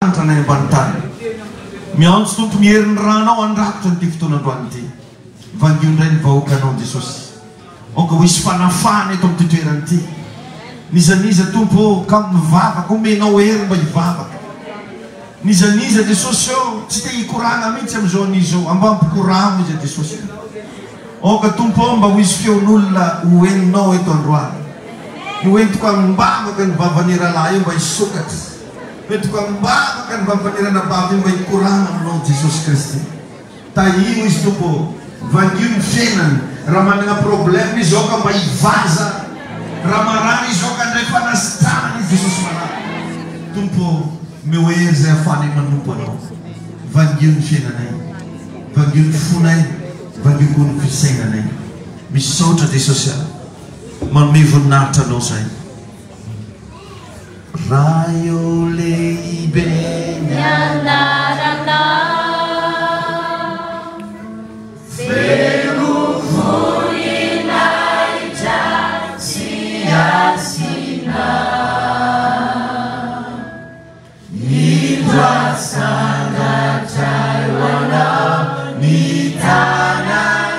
Lanitra na any ambany tany. Miantso Tompo ny herin'ny ranao handrakotra an'ity fotoana androany ity. Vangio indray ny vahoakanao Jesosy. Aoka ho hisy fanafahana eto amin'ity toerana ity. N'iza n'iza Tompo ô ka mivavaka omenao hery mba hivavaka. N'iza n'iza Jesosy ô tsy te hikoragna mihitsy amin'izao anio izao. Ambampikoragno izy Jesosy. Aoka Tompo ô mba ho hisy feon'olona ho henonao eto androany. Ho entiko amim-bavaka ny vavan'i rahalahy io mba hisokatra. Hoentiko amim-bavaka ny vavan'i ranabavy io mba hikorana aminao Jesosy Kristy. Tahio izy Tompo ô. Vangio ny fiainany. Raha managna problème izy aoka mba hivaza. Raha marary izy aoka handray fanasitranana izy Jesosy malala. Tompo ô, omeo hery izay ahafahanay manompo Anao. Vangio ny fiainanay. Vangio ny fonay. Vangio koa ny fisainanay. Misaotra Jesosy a. Manome voninahitra Anao zahay. Ray ô lehibe ny anaranao. Feno voninahitra sy hasina. Indro asandratray ho anao ny tananay.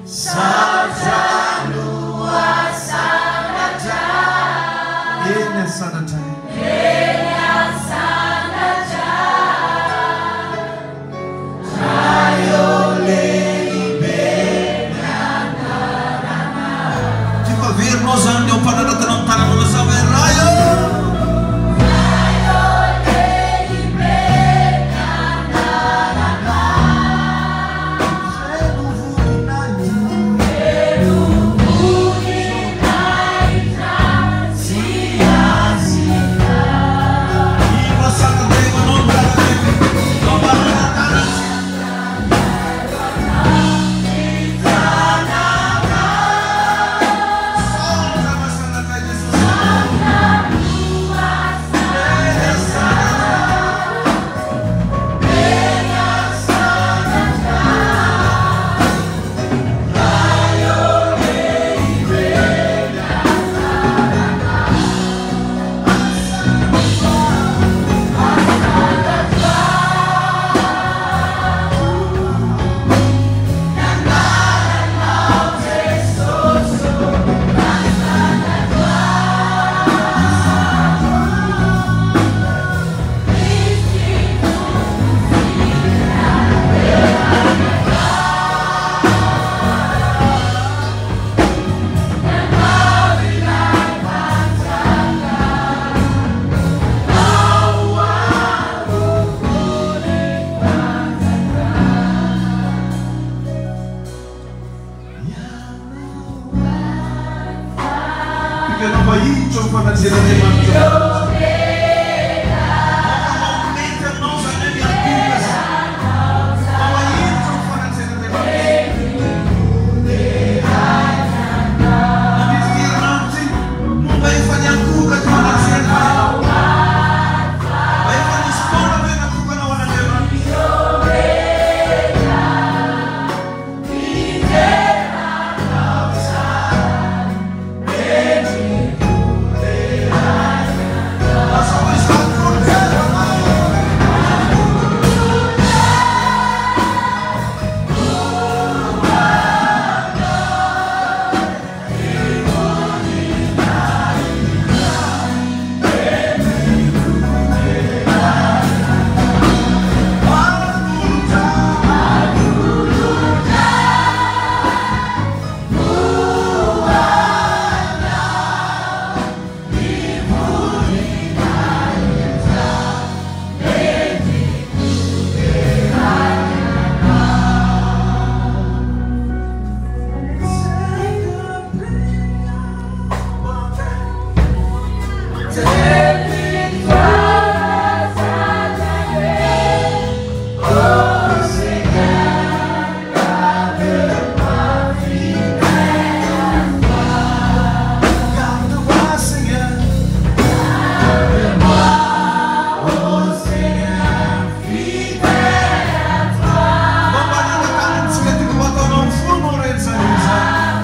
Saotra no asandratra. Eny asandratra. Eny asandratra. Ray ô lehibe ny anaranao. Tiako averinao zany ny eo am-panandratana ny tananao lasa hoe Ray ô. Ray ô lehibe ny anaranao. Feno voninahitra. Feno voninahitra sy hasina. Indro asandratra eo anao ny tananay. Mampanana Tianao mba hiditra ao fanatrehan'Andriamanitra. Aoka mba ho mety aminao izany hoe miankohoka izany. Mba ho hiditra ao fanatrehan'Andriamanitra. Nandritra ity herinandro ity, moa mba efa niankohoka teo anatrehany va ianao? Mba efa nisy fotoana ve natokanao an'Andriamanitra? Garde-moi, Seigneur. Garde-moi, ô Seigneur, fidèle à toi. Mba manandratra antsika tiako mba ataonao amin'ny fonao re izany izany.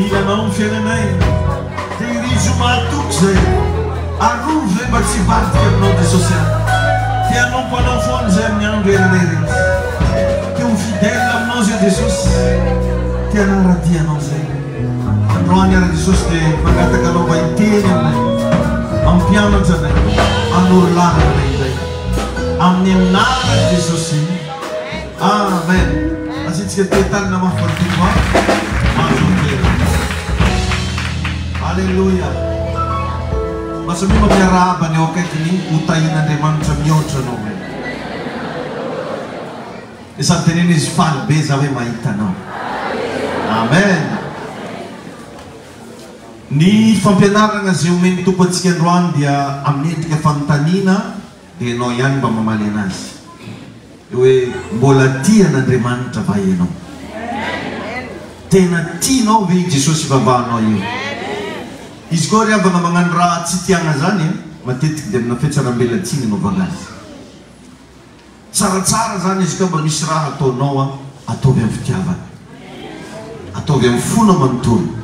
Mila Anao ny fiainanay. Tehirizo mahatoky zay. Arovy zay mba tsy hivadika aminao Jesosy a. Te hanompo Anao foana zay amin'ny andro iainanay rehetra. Te ho fidèle aminao zay Jesosy. Te hanara-dia Anao zay. Androany ary Jesosy dia mangataka Anao mba hiteny aminay, hampianatra anay, hanoro lalana anay indray. Amin'ny anaran'i Jesosy. Amen. Asiantsika tehitanana mafy ny Tompo an. Mahazo toerana. Alléluia. Mba samia mampiarahaba ny eo akaikiny ho tahian'Andriamanitra mihoatra anao ve. Dia sady teneno izy faly be za hoe mahita anao. Amen. Ny fampianarana izay omen'ny Tompo antsika androany dia amin'ny endrika fanontaniana dia ianao ihany mba mamaly anazy. Hoe mbola tia an'Andriamanitra va ianao? Tena tianao ve i Jesosy ivavahanao io? Izy koa ry havana magnano raha tsy tiagna zany e, matetiky dia amina fihatsarambelatsiny anaovagna azy. Tsaratsara zany izy ka mba misy raha ataonao a, ataovy amin'ny fitiavana. Ataovy amin'ny fonao manontolo.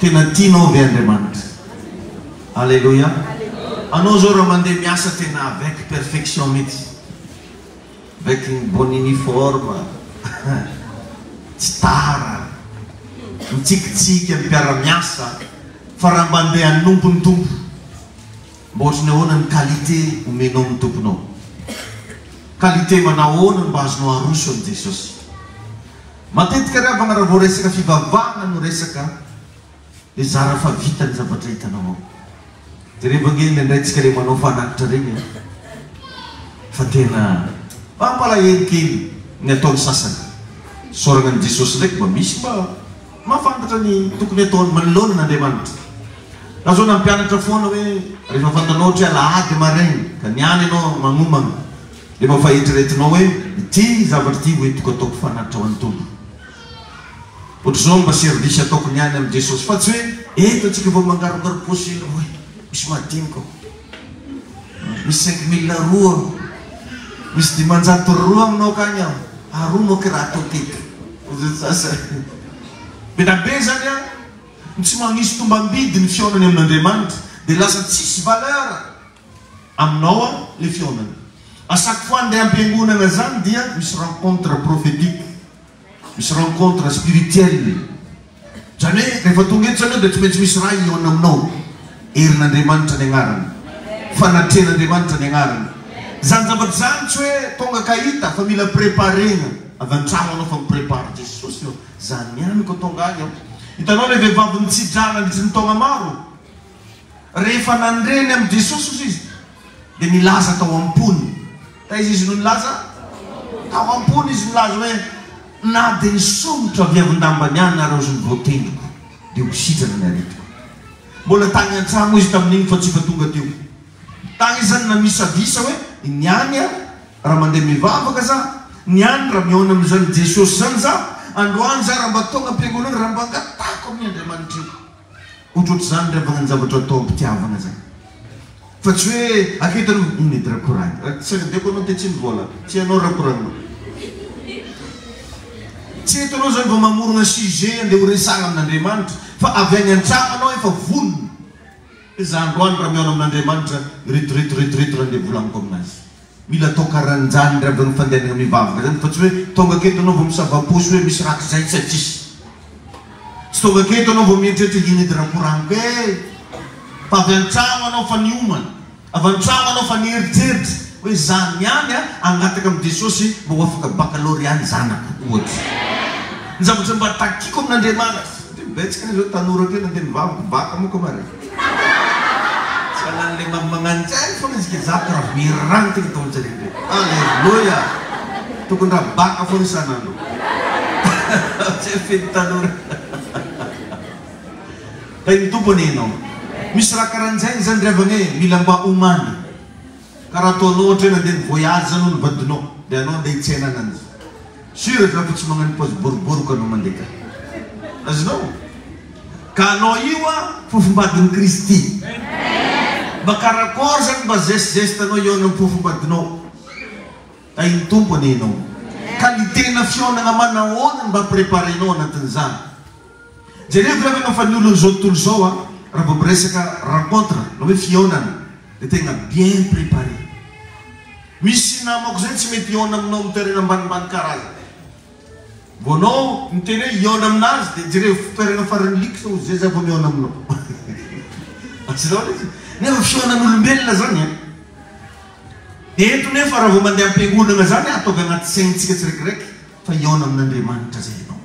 Tena tianao ve Andriamanitra? Aleloia. Anao zao raha mandeha miasa tena avec perfection mihitsy. Avec une bonne uniforme, tsy tara, mitsikitsiky amin'ny mpiara-miasa, fa raha mba andeha hanompo ny Tompo, mba ohatry ny ahoana ny qualité omenao ny Tomponao? Qualité manao ahoana no mba azonao aroso amin'i Jesosy? Matetika ry havana raha vao resaka fivavahana no resaka dia zara fa vita ny zavatra hitanao ao. Jereo ange indraindray tsika le manao fanatitra reny e! Fa tena mampalahelo kely ny ataon'ny sasany. Isaorana an'i Jesosy ndraiky mba misy mba mahafantatra ny tokony ataony manoloana an'Andriamanitra. Za zao nampianatra foana hoe rehefa fantanao ohatra hoe alahady maraina ka ny any ianao magnomana dia mba fa eritreretinao hoe ity zavatra ity hoentiko ataoko fanatitra ho an'ny Tompo. Ohatr'izao mba service ataoko ny any amin'i Jesosy fa tsy hoe eto antsika vao mangarongaro paosy eny hoe misy madinika ao. Misy 5000 roa ao. Misy 500 roa aminao akany ao. Aroa moa kiraha atao teto. Be da be zany an, ny tsy magnisy tombam-bidy ny fihaonany amin'Andriamanitra dia lasa tsisy valeur aminao an le fihaonana. A chaque fois andeha am-piangonana zany dia misy rencontre prophétique. Misy rencontre spirituelle. Izany hoe rehefa tonga eto izany ianao dia tsy maintsy misy raha hihaona aminao. Herin'Andriamanitra ny agnarany. Fanatrehan'Andriamanitra ny agnarany. Izany zavatra izany tsy hoe tonga ka hita fa mila préparer-na. Avy an-tragno anao fa mi-prépare. Jesosy ô, zany ihany ko tonga any aho. Hitanao ilay vehivavy nitsi-drà nandritry ny taogna maro? Rehefa nandre ny amin'i Jesosy ozy izy dia nilaza tao am-pony. Taiza izy no nilaza? Tao am-pony izy nilaza hoe, Na dia ny somotra avy avin-dambany ihany ary ozy ny voatendriko dia ho sitrana ny aretiko. Mbola tany an-tragno izy tamin'igny fa tsy efa tonga teo. Tagny izy zany namisavisa hoe, ny any aho raha mandeha mivavaka za, ny any raha mihaona amin'izany Jesosy zany za, androany za raha mba tonga am-piangonana raha mba angatahako amin'ny Andriamanitra io. Ohatrohatr'izany ry havana ny zavatra atao am-pitiavana zany. Fa tsy hoe aketo aloha iny edy rakoragna. Tsy adeko anao te tsy ny vola. Tsy hainao rakoragna. Tsy eto anao zany vao mamorogna sujet andeha ho resahagna amin'Andriamanitra fa avy any an-tragno anao efa vonona. Hoe za androany raha mihaona amin'Andriamanitra ireto ireto ireto ireto raha andeha volagniko aminazy. Mila atao karan'izany ry havana ny fandehanana mivavaka zany fa tsy hoe tonga aketo anao vao misava paosy hoe misy rakizay sa tsisy. Tsy tonga aketo anao vao mieritreritra iny edy rakoraniko e! Fa avy an-tragno anao fa niomana, avy an-tragno anao fa nieritreritra hoe za niany a hangataka amin'i Jesosy mba ho afaka baccalauréat ny zanako ohatra. Ny zavatra mba takiko amin'Andriamanitra. Satria betsaka anie zao tanora kely nandeha nivavaka, bacc moa ka marina. Tsy halan'ilay magnanjary foana izy ke za karaha miranty ny taon-jareo ndray. Alléluia! Tokony raha baka foana isan'andro. Tsy feno tanora. Tahin'ny Tompo anie ianao. Misy raha karan'izay zany ry havana e, mila mba omany. Karaha ataonao ohatra hoe nandeha ni-voyage zany hono ny vadinao, dia anao andeha hitsena ananjy. Sûr za fa tsy magnano paozy boribory ko anao mandeha ka. Azonao? Ka anao io a fofombadin'i Kristy. Mba karakôry zany mba geste geste anao hihaona amin'ny fofombadinao. Tahin'ny Tompo anie ianao. Qualité-na fihaonagna manahoana no mba préparer-nao anatin'izany? Jereo ry havana fa ny olon'izao tontolo izao a, raha vao miresaka rencontre na hoe fihaonana dia tegna bien préparé. Misy namako zay tsy mety hihaona aminao amin'ny toerana ambanimbany karazana. Vao anao miteny hoe hihaona aminazy dia jereo toerana farany luxe hozy zay za vao mihaona aminao. Azonao ilay izy? Nefa fihaonan'olombelona zany an. Eto nefa raha vao mandeha am-piangonana zany ataovy anaty saintsika tsiraikiraiky fa hihaona amin'Andriamanitra zay ianao.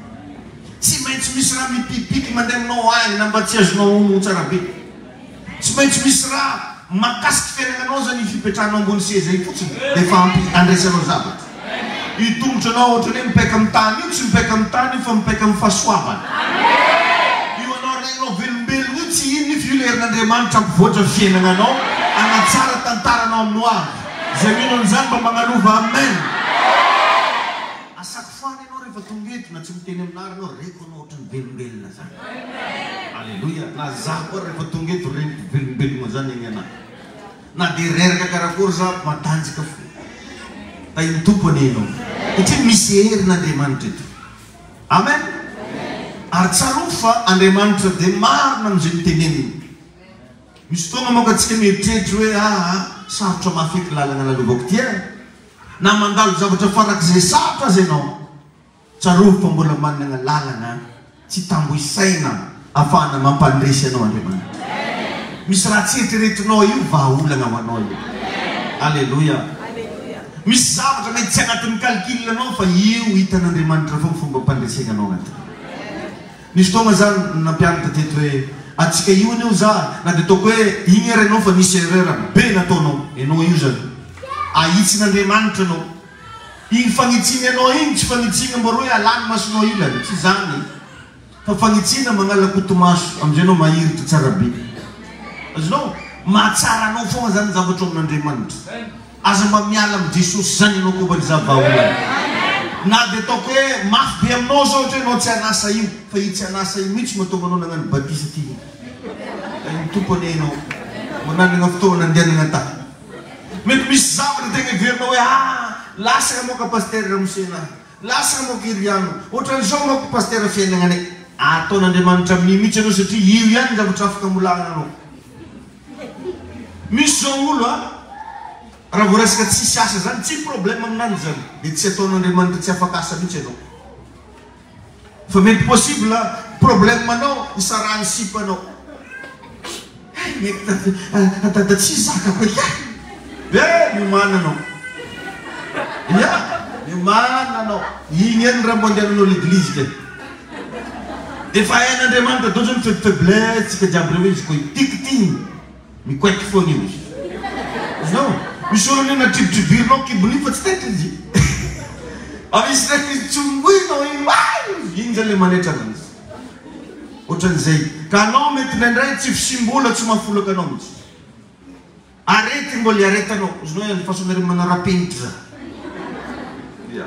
Tsy maintsy misy raha mipipiky mandeha aminao any na mba tsy azonao homo tsara be. Tsy maintsy misy raha mahakasiky fiainagnanao zany io fipetrahanao ambony seza io fotsiny dia efa ampy andraisanao zavatra. Io tongotra anao ohatrany hoe mipaika amin'ny tany io tsy mipaika amin'ny tany io fa mipaika amin'ny fahasoavana. Io anao regninao velombelogno io tsy inona io fa io le herin'Andriamanitra hampivoatra fiainagnanao, hanatsara tantaranao amin'ny ho avy. Izay mino an'izany mba magnalova Amen. À chaque fois anie enao rehefa tonga eto na tsy miteny aminah ary enao reko anao ohatran'ny velombelona zany. Aleloia na za koa ary rehefa tonga eto reniko velombelogna zany agny anah. Na dia reraka karakory za matanjaka fo. Tahin'ny Tompo anie enao. Satria misy herin'Andriamanitra eto. Amen. Ary tsarovy fa Andriamanitra dia marina amin'izay noteneniny. Misy fotoagna manko antsika mieritreritra hoe aa sarotra mafy eky lalagna lalovako ty e! Na mandalo zavatra farak'izay sarotra aza ianao, tsarovy fa mbola managna lalagna tsy tambo isaina afahana mampandresy anao Andriamanitra. Misy raha tsy eritreretinao io vahaolagna ho anao io. Aleloia! Misy zavatra mety tsy agnatin'ny calcul-nao fa io hitan'Andriamanitra foagna fomba ampandresegna anao agnatiny. Nisy fotoagna za nampianatra teto hoe atsika io anie za na de ataoko hoe igny ary enao fa nisy erreur be nataonao, enao io zany ahitsin'Andriamanitra anao, igny fagnitsiany anao igny tsy fagnitsiagna mbô roe alany masonao ilany, tsy zany fa fagnitsiana magnala kotomaso amizay enao mahiritra tsara be, azonao? Mahatsara anao fogna zany ny zavatra ao amin'Andriamanitra. Aza mba miala amin'i Jesosy zany ianao koa mba izaho vahaolana. Na dia ataoko hoe mafy be aminao zao ohatra hoe ianao tsy an'asa io, fa io tsy an'asa io mihitsy mahatonga anao nagnano batisa ty. Tahin'ny Tompo anie ianao mba nanana fotoana nandehanana tany. Mety misy zavatra tegna heverinao hoe ah lasaka moka Pasitera Ramose na lasaka moka i Riano, ohatran'izao manko Pasitera fiainagnanay. Ataon'Andriamanitra amin'io mihitsy ianao satria io ihany ny zavatra afaka amolahana anao. Misy zao olo a, raha vao resaka tsisy asa zany, tsy problème aminany zany, de tsy ataon'Andriamanitra tsy afaka asa mihitsy ianao. Fa mety possible problème anao isarahan'ny sipa anao. Hay mety dada tsy zakako eky ah. Eh miomàna anao. Ya, miomàna anao. Igny ihany raha mbo andehananao l'église kay. Efa hain'Andriamanitra daholo zany faible faiblesse tsika jiaby reo izy koa itikitigny mikoaiky foagna io izy. Azonao? Misy olona io natribitribirinao kibony io fa tsy taitra izy. Fa misy ndraiky izy tsongoinao iny ay! Iny zany le manaitra ananjy. Ohatran'izay. Ka anao mety indraindray tsy fisiam-bola tsy mahafolaka anao mihitsy. Aretigny mbola iaretanao, ozy hoe alefaso anareo manarapenitra za. Ya.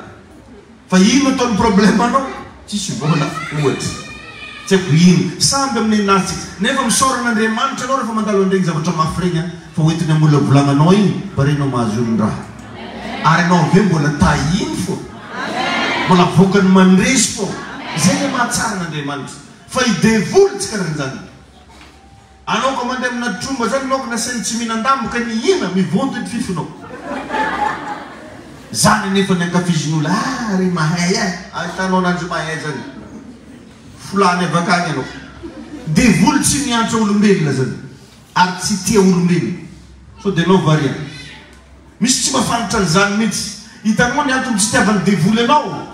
Fa ino ataony problème anao? Tsisy vola ohatra. Tsy haiko ino. Samby amin'ny ninazy tsika. Nefa misaora an'Andriamanitra anao rehefa mandalo an'iregny zavatra mafy regny an, fa hoentiny hamolavolagna anao igny mba renao mahazo olon-draha. Ary anao avy eo mbola tahiny fô. Mbola avoakany mandresy fô. Zay le mahatsara an'Andriamanitra. Fa i devoly tsy karan'izany. Anao ka mandeha amina tromba zany enao ka nasainy tsy mihinan-dambo ka nihina, mivonto ity fifinao. Zany anefa ny ankafizin'olo, ah ry mahay eh, ahitanao ananjy mahay zany. Folahany avy akagny anao. Devoly tsy miantra olombelona zany, ary tsy tia olombelona. Sao dia enao variana. Misy tsy mahafantatra an'izany mihitsy. Hitanao ny antony tsy itiavan'ny devoly anao?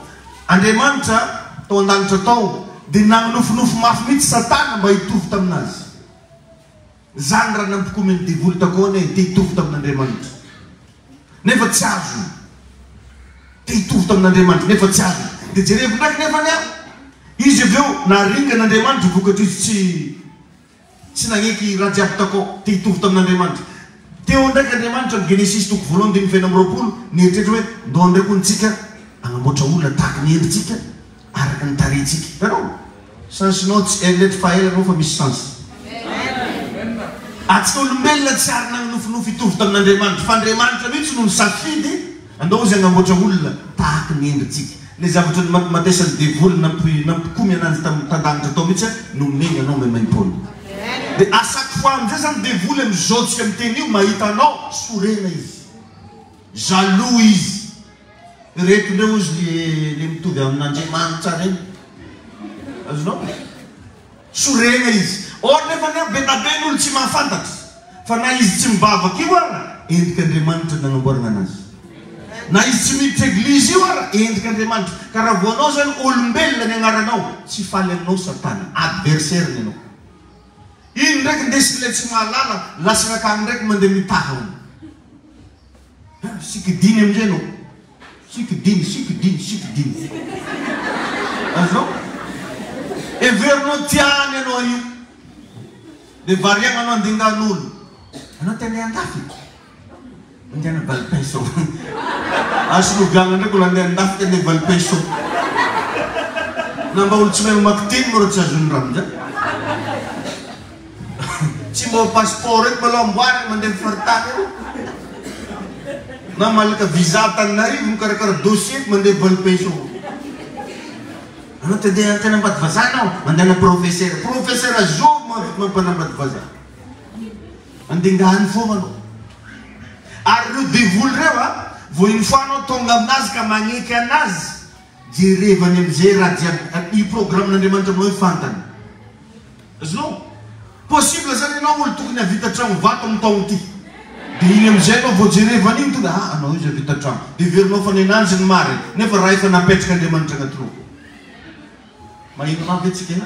Andriamanitra, tao an-danitra tao, dia nagnofinofy mafy mihitsy Satana mba hitovy tamin'Azy. Izany raha nampikomy an'ny devoly takao anie, te hitovy tamin'Andriamanitra. Nefa tsy azony. Te hitovy tamin'Andriamanitra, nefa tsy azony. Dia jerevo ndraiky nefany an! Izy avy eo naringan'Andriamanitra vokatr'izy tsy. Tsy nagneky raha jiaby takao te hitovy tamin'Andriamanitra. Teo ndraiky Andriamanitra am Genesisy toko voalohany andininy faha 26 nieritreritra hoe ndao ndraiky hono tsika agnamboatra olona tahaky ny endritsika araka ny tarehintsika. Hitanao? Sens-nao tsy eritrereto fa ela anao fa misy sens. Atsika olombelona tsy ary nagnonofinofy hitovy tamin'Andriamanitra fa Andriamanitra mihitsy no nisafidy andao izy agnamboatra olona tahaky ny endritsika. Le zavatra nimatimatesan'ny devoly nampi nampikomy ananjy tam tandanitra tao mihitsy nomeny anao maimaimpoana. De à chaque fois amizay zany devoly amizao tsika miteny io mahita anao sorena izy. Jaloux izy. Ireto ndray ozy le le mitovy amin'Andriamanitra reny. Azonao? Sorena izy. Or nefa anie be da be ny olo tsy mahafantatra fa na izy tsy mivavaka io ara endrik'Andriamanitra nagnamboaragna anazy. Na izy tsy miditra eglizy io ara endrik'Andriamanitra. Ka raha vao anao zany olombelona ny agnaranao, tsy faly aminao satana, adversaire-ny anao. Iny ndraiky ndesin'ilay tsy mahalala lasana akagny ndraiky mandeha mitaha hono. Sikidiny amizay anao. Sikidiny, sikidiny, sikidiny. Azonao? Heverinao tiany anao io. Dia variana anao andingan'olo. Anao te handeha andafy? Mandehana Valpinso. Asoloviagna ndraiky olo handeha andafy te handeha Valpinso. Na mba olo tsy mahay mamaky teny moa rô tsy azon'ny raha Tsy mba passeport eto maloha amboarina mandeha amin'ny faritany eo. Na malaka visa Antananarivo mikarakara dossier eto mandeha Valpinso. Anao te handeha te hanambady vazaha anao? Mandehana professeur. Professeur zovy mahavita mampanambady vazaha. Andengany foagna anao. Ary ireo devoly ireo a, vao une fois anao tonga aminazy ka magneky anazy, jerevany amizay raha jiaby, io programme-n'Andriamanitra aminao io fantany. Azonao? Possible zany ianao olo tokony havita tragno vato amin'ny taogno ty. De iny amizay anao vao jerevana iny tonga ah anao izy havita tragno. De heverinao fa nenanjy ny mariny nefa raha efa napetrak'Andriamanitra agnatinao. Maheno anah ve tsika eh?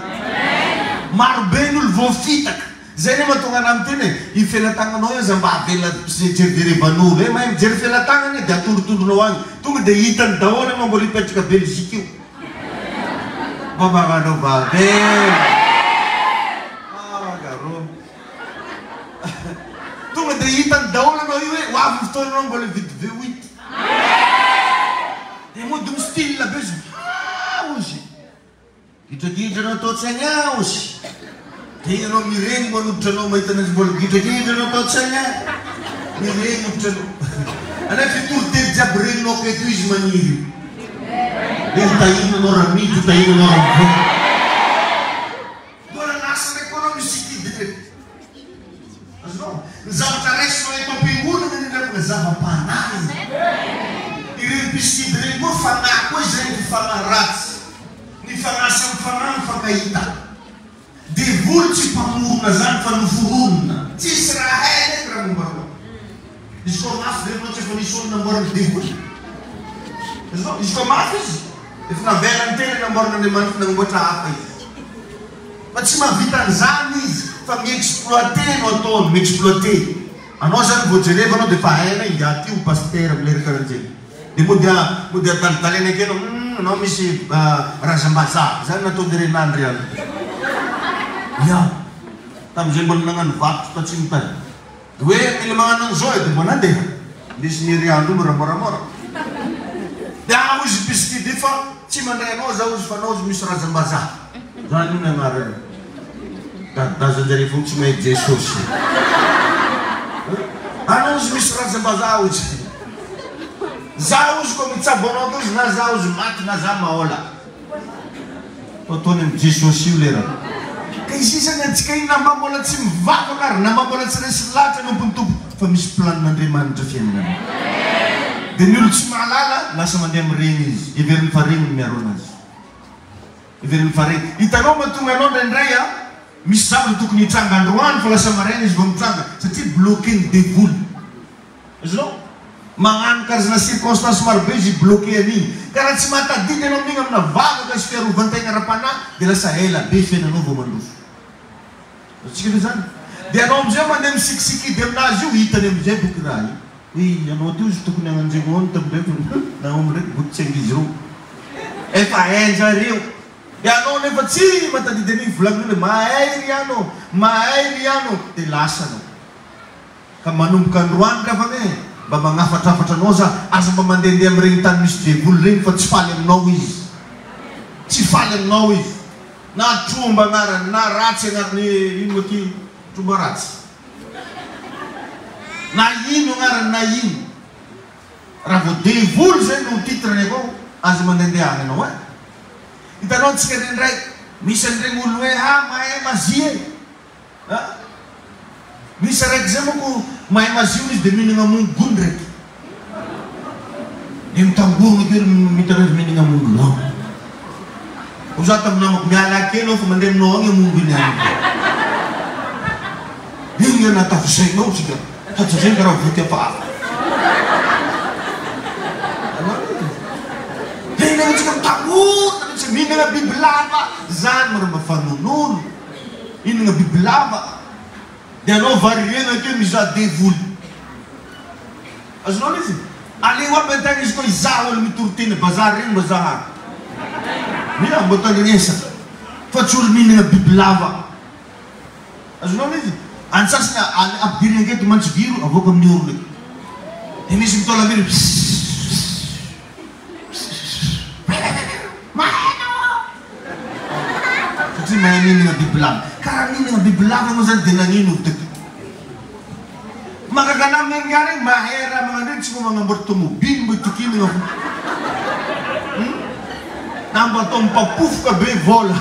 Maro be ny olo voafitaka. Zay anie mahatonga anah miteny e, io felatagnanao io aza mba avela jerejerevan'olo eh, mahay mijery felatagnana e de atondrotondronao agny. Tonga de hitany daholo anao mbola hipetraka Belgique io. Mba magnano vavela. Ah garou. Tonga de hitany daholo anao io hoe ho avy ny fotoana anao mbola hividy V8. De mody mi-style be izy. Ah ozy. Gidragidra anao tao an-tsaigny ah ozy. Dia ianao miregny manolotra anao mahita anazy mbola gidragidra anao tao an-tsaigny ah. Miregny hoditra anao. Anefa io toriteny jiaby regninao aketo izy magniry io. Dia ho tahina anao raha miditra, ho tahina anao raha mivoaka. Mbola lasa ndraiky koa anao misikidy ndraiky. Azonao? Ny zavatra raisinao eto am-piangonana anie ndray zava-panahy e. Ireny mpisikidy ireny koa fanahy koa izay ny fanahy ratsy. Ny fanahy samy fanahy mifankahita. Devoly tsy mpamorona zany fa noforonina. Tsisy raha hainy eky raha momba anao. Izy koa mafy ve enao tsy efa nisy olona namboarin'ny devoly? Azonao? Izy koa mafy izy efa navelany tena namboarin'Andriamanitra nanamboatra hafa izy. Fa tsy mahavita an'izany izy fa mi-exploiter no ataony, mi-exploiter. Anao zany vao jereva anao dia efa hainao ingahy ty ho pasitera milera karanjegny. Dia mody mody adalidalena akeo anao, humm anao misy razambazaha, zany nataon'i Renandry any. Ya, tamin'izay mbola nagnano vakoka tatsimo tany. Dia hoe mila magnano an'izao e, dia mbo nandeha. Nisy ny heriandro moramoramora. Dia ah hozy mpisikidi fa tsy mandray anao za hozy fa anao hozy misy razambazaha. Zany io ny anarany. Dadadazanjareo fogna tsy mahay Jesosy. Anao hozy misy razambazaha hozy. Za hozy ko mitsabo anao ato hozy na za hozy maty na za maola. Ataony amin'i Jesosy io lera. Ka izy zany antsika io na mba mbola tsy mivavaka ary na mba mbola tsy resy lahatra hanompo ny Tompo fa misy planin'Andriamanitra fiainana. Dia ny olo tsy mahalala lasa mandeha amin'ireny izy, heveriny fa regny ny miaro anazy. Heveriny fa regny. Hitanao mahatonga anao indraindray a, misy zavatra tokony hitranga androany fa lasa maraina izy vao mitranga satria bloquer-n'ny devoly. Azonao? Magnano karazana circonstances maro be izy hi-bloquer an'igny. Ka raha tsy mahatadidy anao amin'igny amina vavaka sy fiarovan-tegna ara-panahy dia lasa ela be fiainanao vao mandroso. Azontsika ve zany? Dia anao amizay mandeha misikisikidy aminazy io, hitany amizay boky raha io. Hoe anao ty ozy tokony hagnanjegno ao ny tamindreko naomby ndraiky boky tsy angizy reo. Efa hain-jareo. Dia anao nefa tsy mahatadidy an'igny volagnin'olo hoe mahay ry ano, mahay ry ano, dia lasa anao. Ka manomboka androany ry havana e, mba magnafatrafatra anao za, aza mba mandehandeha amin'ireny tany misy devoly ireny fa tsy faly aminao izy. Tsy faly aminao izy. Na tromba agnarany, na ratsy agnarany, ino moa ty tromba ratsy? Na ino agnarany na ino. Raha vao devoly zay no titre-ny akao. Aza mandehandeha any ianao eh. Hitanao antsika indraindray misy an'ireny olona hoe ah mahay magie e. Ah. Misy araiky zay manko mahay magie hono izy dia mihinagna mongo gony raiky. Dia mitangorona kely mihitanao izy mihinagna mongo lava. Hoy za tamin'ny namako miala kely aho fa mandeha aminao agny hamongo iny any. Iny no nahatafisainao tsika fa tsy zay karaha voky hafahafa. Tena tsika mitangorona mihitsy mihinana bibilava zany moa raha mba fanonono. Mihinana bibilava dia anao variana akeo mizaha devoly. Azonao le izy? Aleo aby an-tany izy koa hizaha olo mitory teny bazary regny mba zaharo. Mila mba tandrignesa fa tsy olo mihinana bibilava. Azonao le izy? Antsasany ampidirina anketo mantsy viro avoaka amin'ny orona eto. Dia misy mitaolam-biry Satria mahay mihinana bibilava. Ka raha mihinana bibilava moa zany dia nagnino avy teto? Mahagaga anah miaringa regny mahay raha magnano regny tsy mba magnamboatra tomobily mba itokinagna fo. Hum? Na mba atao mipapofoka be vola.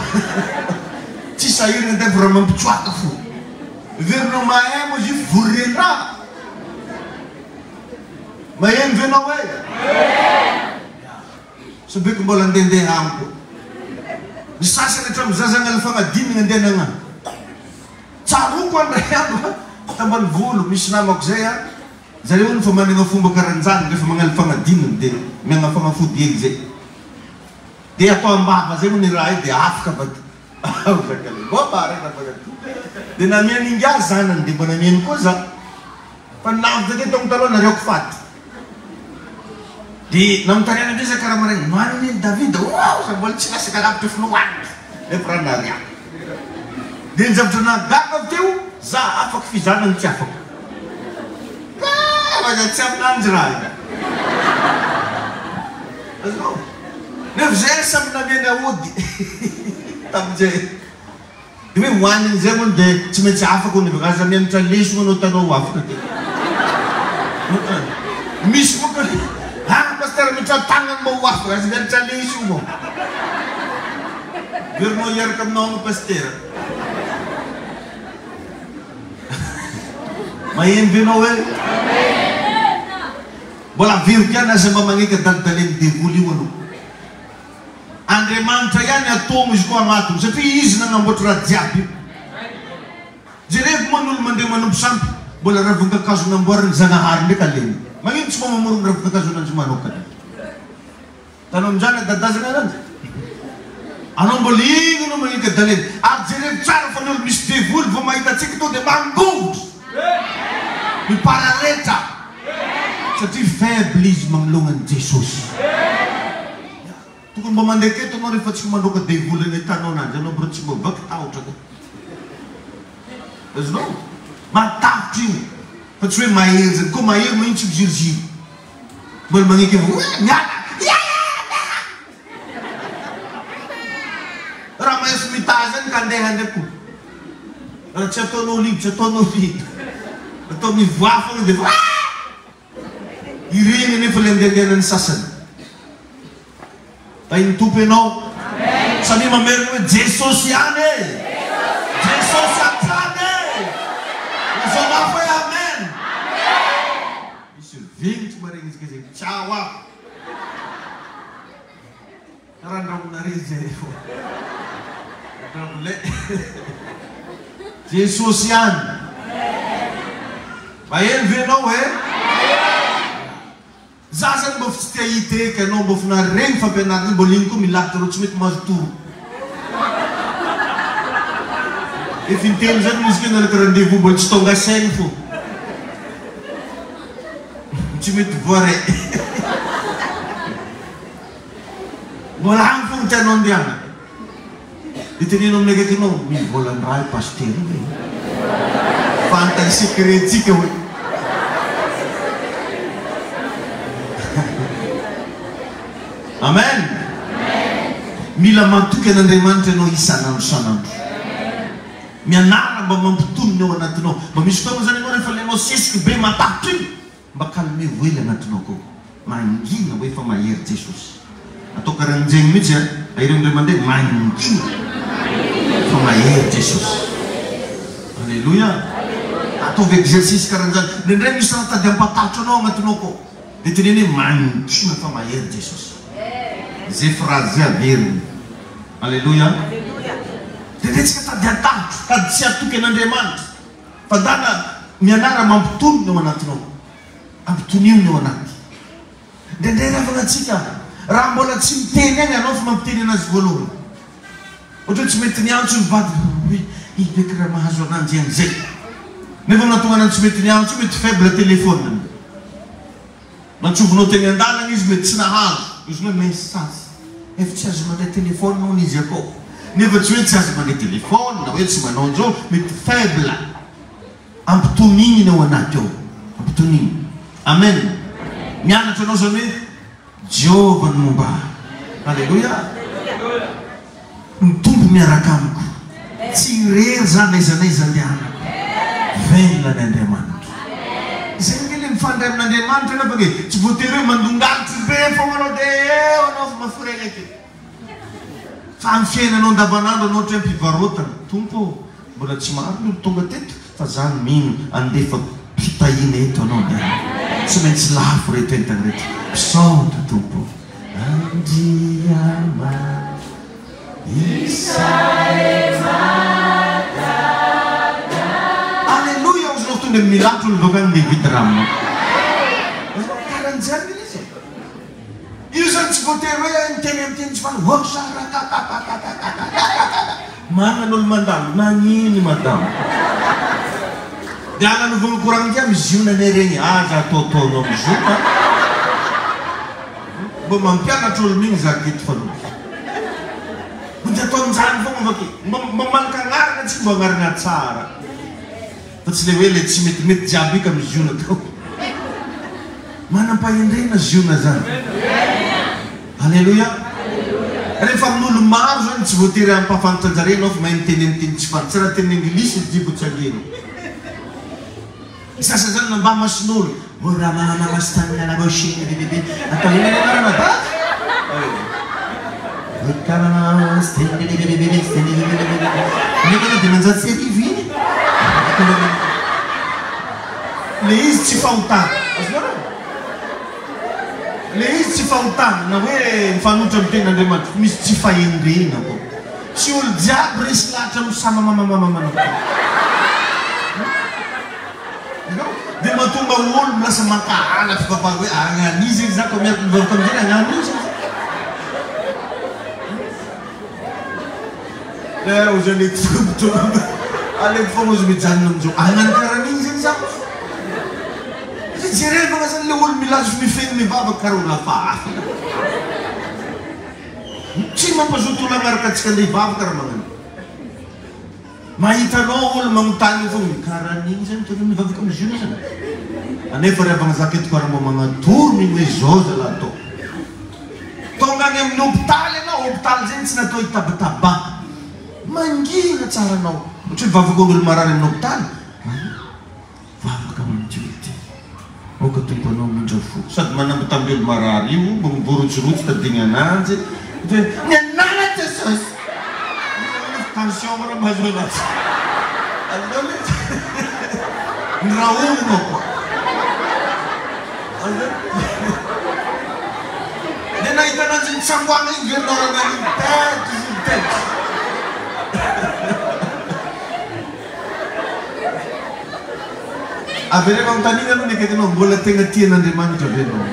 Tsy sahiragna tegna fa raha mampitsoaka fo. Heverinao mahay moa izy io fa voririen-draha. Maheno ve nao e? Sobeko mbola ndehandeha amiko. Ny sasany hatramin'ny zaza agnala fagnadinagna ndeha nagnano. Tsaroako an ray andro a, tambanivolo misy namako zay a, zareo hono fa managna fomba karanjany refa magnala fagnadinagna de miagna fagnafody hely zay. De atao ambava zay moa ny raha io de afaka avadika. De namiany ingahy zanany de mba namiany koa za. Fa ny lavitra teo taogno taloha nareo ko faty. De nanontaniana ndray za karaha maraigny nohaniny an'i Davida oh za mbola tsy lasaka lavitra fo nohaniny nefa raha nariako. De ny zavatra nahagaga avy teo za afaka fizanany tsy afaka. Ah fa tsy aminanjy raha io. Azonao? Nefa zay samy nameno aody tamin'izay. Dia hoe hohaniny izay hono dia tsy maintsy afaka hono avy eo. Aza mianatra lesona anao hitanao ho afaka dia. Misy koa ka ah pasteur mitra tagnany mba ho afaka, aza mianatra lesona moa. Verinao hiaraka aminao agny pasitera. Maheno ve anao hoe? Mbola averiko ihany aza mba magneka dalidalen'ny devoly io anao. Andriamanitra ihany atomo izy koa agnatiny satria izy nagnamboatra raha jiaby io. Jerevo moa ny olo mandeha manompo sampy mbola ravin-kakazo namboarin'i Zagnahary ndraiky aleny. Magnino tsy mba mamorogno ravin-kakazo ananjy manokana? Tanao aminjany adadazana ananjy. Anao mbola igny no magneka daleny. Ary jerevo tsara fa ny olo misy devoly vao mahita antsika tonga dia mangovitra. Mipararetra. Satria faible izy manoloana an'i Jesosy. Tokony mba mandeha keto anao rehefa tsy mandroaka devoly any ahitanao ananjy anao bro tsy mba vaky tahotra ka. Azonao? Matahotra io fa tsy hoe mahery zany. Koa mahery magnino tsy miziriziry. Mbola magneky avao hoe miala. Raha mahefa mitaha zany ka andeha ndraiky ko. Raha tsy ataonao libre, tsy ataonao libre. Atao mivoaha fogna dia efa Ireny anefa ilay andehandehanan'ny sasany. Tahin'ny Tompo ianao. Samia mamerina hoe Jesosy ihany e! Jesosy hatrany e! Lazao mafy hoe Amen! Misy vinitry maregny izy kay zegny. Ciao aby. Karaha andrahonareo zay fô. Andrahonay. Jesosy ihany. Maheno ve ianao eh? Za zany mba tsy te hahita eky anao mba fona regny fampianarana mbola igny koa milahatra reo tsy mety mahazo toro. Efa intelo zany izy keo nalaka rendez-vous mbola tsy tonga saigny fô. Tsy mety voaray. Mbola any foana tianao andehanana. Dia teneno amin'ny akaikinao, mivolan-draha io pasitera io e. Fantany secret-tsika hoe. Amen. Mila matoky an'Andriamanitra ianao isan'andro isan'andro. Mianara mba mampitony ny ao anatinao. Mba misy fotoana zany ianao rehefa le anao sesiky be matahotra iny, mba calmez-vous hely anatinao akao. Mangina hoe fa mahery Jesosy. Atao karahan'izegny mihitsy a, ireo indray mandeha mangina fa mahery Jesosy. Aleloia. Ataovy exercice karahan'izany. Indraindray misy raha tady hampatahotra anao agnatinao akao. Dia teneno hoe mangina fa mahery Jesosy. Zay phrase zay averina. Aleloia. Indraindray tsika tady hatahotra, tady tsy hatoky an'Andriamanitra. Fa ndana mianara mampitony ny ao anatinao. Ampitonio ny ao anaty. Indraindray ravana antsika raha mbola tsy miteny any ianao fa mampiteny anazy voalohany. Ohatra hoe tsy mety niantso ny vadiny hoe iny ve kiraha mahazo ananjy an'izay. Nefa nahatonga ananjy tsy mety niantso io mety faible téléphone-ny. Nantsovinao teny an-dalana izy mety tsy nahazo. Izy hoe message. Efa tsy azo mandray téléphone hono izy akao. Nefa tsy hoe tsy azo mandray téléphone na hoe tsy manao an'izao, mety faible. Ampitonigny ny ao anaty ao. Ampitonigny. Amen. Mianatra anao zany hoe Jehovah no momba ahy. Alléluia. Ny Tompo miaraka amiko. Tsy irery za n'aiza n'aiza andehanako. Velona ny Andriamanitro. Izay ange le mifandray amin'Andriamanitra angamba e. Tsy voatery hoe mandongalitry be foagna anao de eo anao fa mafiregnake. Fa amin'ny fiainanao andavanandro anao ohatra hoe am-pivarotana, Tompo ô, mbola tsy maro ny olo tonga teto fa za mino andefa fitahiana eto anao ny andro. Tsy maintsy lafo ireto entana ireto. Misaotra Tompo ô. Andriamanitra Aleloia ozy nao tonga milatro olo baka any mividy rano. Karanjany ilay izy e. Io zany tsy voatery hoe miteny amin'ny teny tsy fantatra Oxarakakakakakakakakakaka Manana olo mandalo nagnino madama Dia agnanovagna koragna ty amy ziona anie regny aza ataotaonao amy ziona Mba mampianatra olo migny za aketo fa loky Mba de ataonjany fogna avake Mba mba malaka agnarana tsy mba agnarana tsara Fa tsy le hoe le tsy metimety jiaby io ka miziona tao. Manam-pahendrena ziona zany. Aleloia. Rehefa amin'olo maro zany tsy voatery hampahafantatra anjareo ianao fa mahay miteny amin'ny teny tsy fantatra. Tsy raha teny anglisy ny jibo tsy angeno. Ny sasany zany namba mason'olo. Atao inona ny anarana ba? Nefa anao 1500 iny. Le izy tsy fahotana. Azonareo? Le izy tsy fahotana na hoe mifanohitra amin'ny tenin'Andriamanitra fa misy tsy fahendrena koa. Tsy olo jiaby resy lahatra amin'ny samamamamamana koa. Hitanao? Dia mahatonga olo lasa mankahala fivavahana hoe agnan'iza izy za ko miaraka mivavaka amizay agnan'iza izy. Eh ozy aleoko foana aleoko foana ozy mijanona amizao agnano karaha an'igny zegny za. Satria jerevana zany le olo milaza fa mifehy mivavaka karaha olo hafahafa. Tsy mampazoto olo hagnaraka antsika andeha hivavaka raha magnano. Mahita anao olo magnontany fogna, karaha an'igny zany tokony mivavaka am ziona zany. Anefa ry havagna zaka eto karaha mba magnatoro mino hoe zao zalahy atao. Tonga any amin'ny hopitaly ianao, hopitaly zegny tsy natao hitabataba. Mangina tsara anao. Ohatra hoe mivavaka ho an'olo marary amin'ny hopitaly. Vavaka ho an'ity olo ity. Aoka Tompo anao hamindra fo. Sady manambitamby olo marary io, mbo mivorotsirotsy tadigny ananjy. Dia ny anala Jesosy. Tension raha mahazo anazy. Aleo le ny rahona koa. Aleo. Dia nahita ananjy nitsangoana iny ve norana iny tête izy iny tête. Avereno anontaniana aloha ny akaikinao, mbola tena tia an'Andriamanitra ve ianao?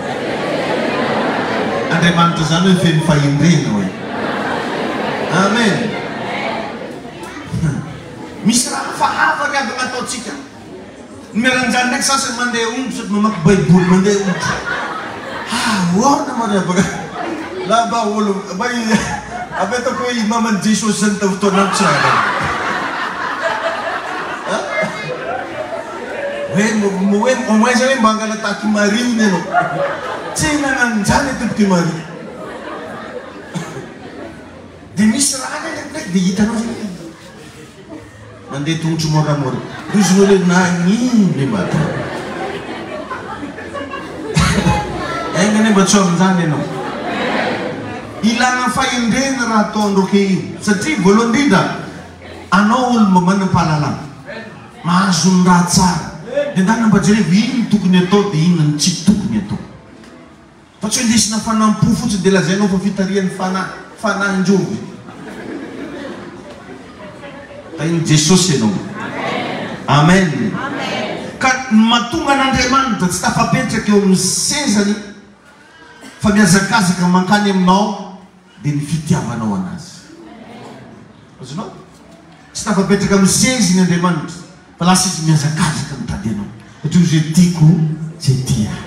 Andriamanitra izany hoe feno fahendrena hoe. Amen. Misy raha hafahafa ry havana ataontsika. Ny miaranjany ndraiky sasany mandeha omby sady mamaky baiboly mandeha omby. Ahoana moa ry havana? La mba olo mba apetako hoe i maman'i Jesosy zany tamin'ny fotoanandro tsy raha Hoe hoe au moins zany hoe mba hangala tahaky i Maria hono ianao. Tsy nagnano an'izany tompoko i Maria. Dia misy raha ndraiky dia hitanao zany hoe Mandeha tongotro moramora. Rozinao le nagnino le madama. Enga anie mba tsy ho amin'izany ianao. Ilana fahendrena raha atao androke io satria voalohany indrindra anao olo mba manam-pahalalana, mahazo ny raha tsara dia ndana mba jerevo ino tokony atao dia inona no tsy tokony atao. Fa tsy indesina fanampo fotsiny dia lazainao fa fitarihan'ny fanahy, fanahin-jovy. Tahin'i Jesosy ianao. Amen. Ka ny mahatonga an'Andriamanitra tsy tafapetraka eo amin'ny sezany fa mihazakazaka mankany aminao dia ny fitiavanao anazy. Azonao? Tsy tafapetraka amin'ny seziny Andriamanitra fa lasa izy mihazakazaka mitady anao. Satria hoy izy hoe tiako izay tia ahy.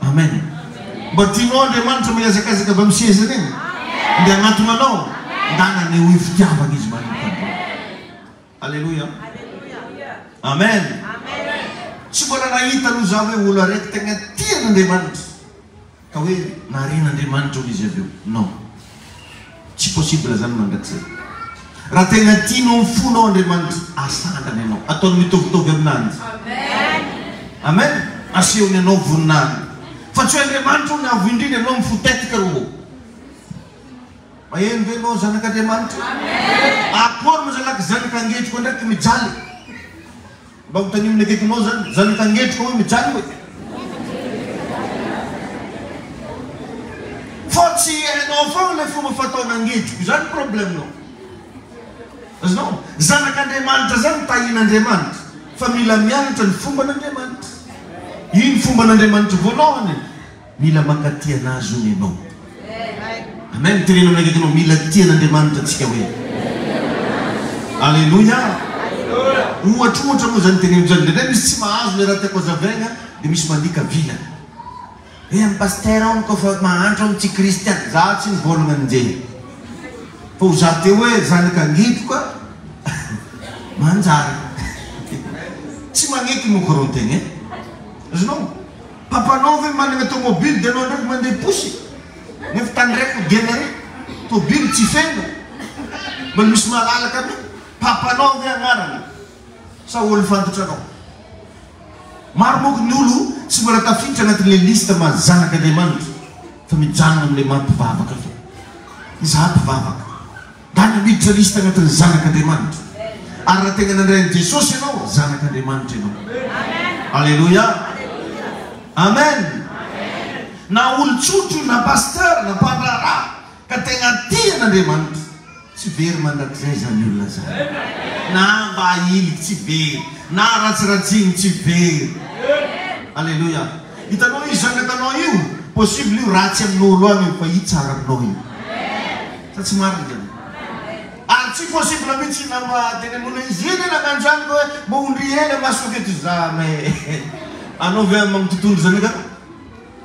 Amen. Mba tianao Andriamanitra mba hihazakazaka avy amin'ny sezany eny? Ndeha hanatona anao? Ndana anehoy fitiavana izy manomboka androany. Aleloia. Amen. Tsy mbola nahita aloha za hoe olo araiky tegna tia an'Andriamanitra ka hoe narian'Andriamanitra hono izy avy eo. Non. Tsy possible zany mandrakizay. Raha tegna tianao amin'ny fonao Andriamanitra, asandrany anao. Ataony mitovitovy aminanjy. Amen. Asehony anao voninahiny. Fa tsy hoe Andriamanitra hono avo indrindra ianao mifotetika ro. Maheno ve ianao zanak'Andriamanitra? Akory moa zalaky zanak'angetriko ndraiky mijaly. Mba anontanio ny akaikinao zany, zanak'angetriko hoe mijaly hoe. Fa tsy hainao foana ilay fomba fataon'angetriko, izany problème-nao. Azonao? Zanak'Andriamanitra zany tahian'Andriamanitra, fa mila mianatra ny fomban'Andriamanitra. Iny fomban'Andriamanitra voalohany. Mila mankatia an'Azy hono ianao. Amen. Teneno amin'ny akaikinao, mila tia an'Andriamanitra tsika hoe. Aleloia. Ohatrohatra moa zany teneno zany. Indraindray misy tsy mahazo le raha tiako hazavaina dia misy mandika vilana. Eh amin'ny pasteur hono koa fa mahantra hono tsy kristiana. Za tsy nivolagna an'izay. Fa ho za teo hoe zanaka angidroka manjary. Tsy magneky moko rô ny tegna e. Azonao? Papanao ve managna tomobile de anao ndraiky mandeha posy? Nefa tany raiky hodianareo, tobile tsy feno, mba misy malalaka aby, papanao ve agnarany sa olo fantatranao? Maro manko ny olo tsy mbola tafiditra agnatin'le liste maha zanak'Andriamanitra fa mijanona amle maha mpivavaka fô. Izaho mpivavaka. Dana miditra liste agnatin'ny zanak'Andriamanitra. Ary raha tegna nandray an'i Jesosy ianao, zanak'Andriamanitra ianao. Aleloia. Amen. Na olon-tsotra io, na pasteur, na mpandraharaha, ka tegna tia an'Andriamanitra, tsy very mandrakizay izany olona izany. Na mba ahiliky tsy very, na ratsiratsiny tsy very. Aleloia. Hitanao io zanakanao io, possible io ratsy amin'olo agny io, fa io tsara aminao io. Sa tsy marina izany? Ary tsy possible mihitsy na mba tenen'olona izy iny nagnano izany ka hoe mba ondry ela masoko eto jamais. Anao ve amin'ny tontolo izany ka?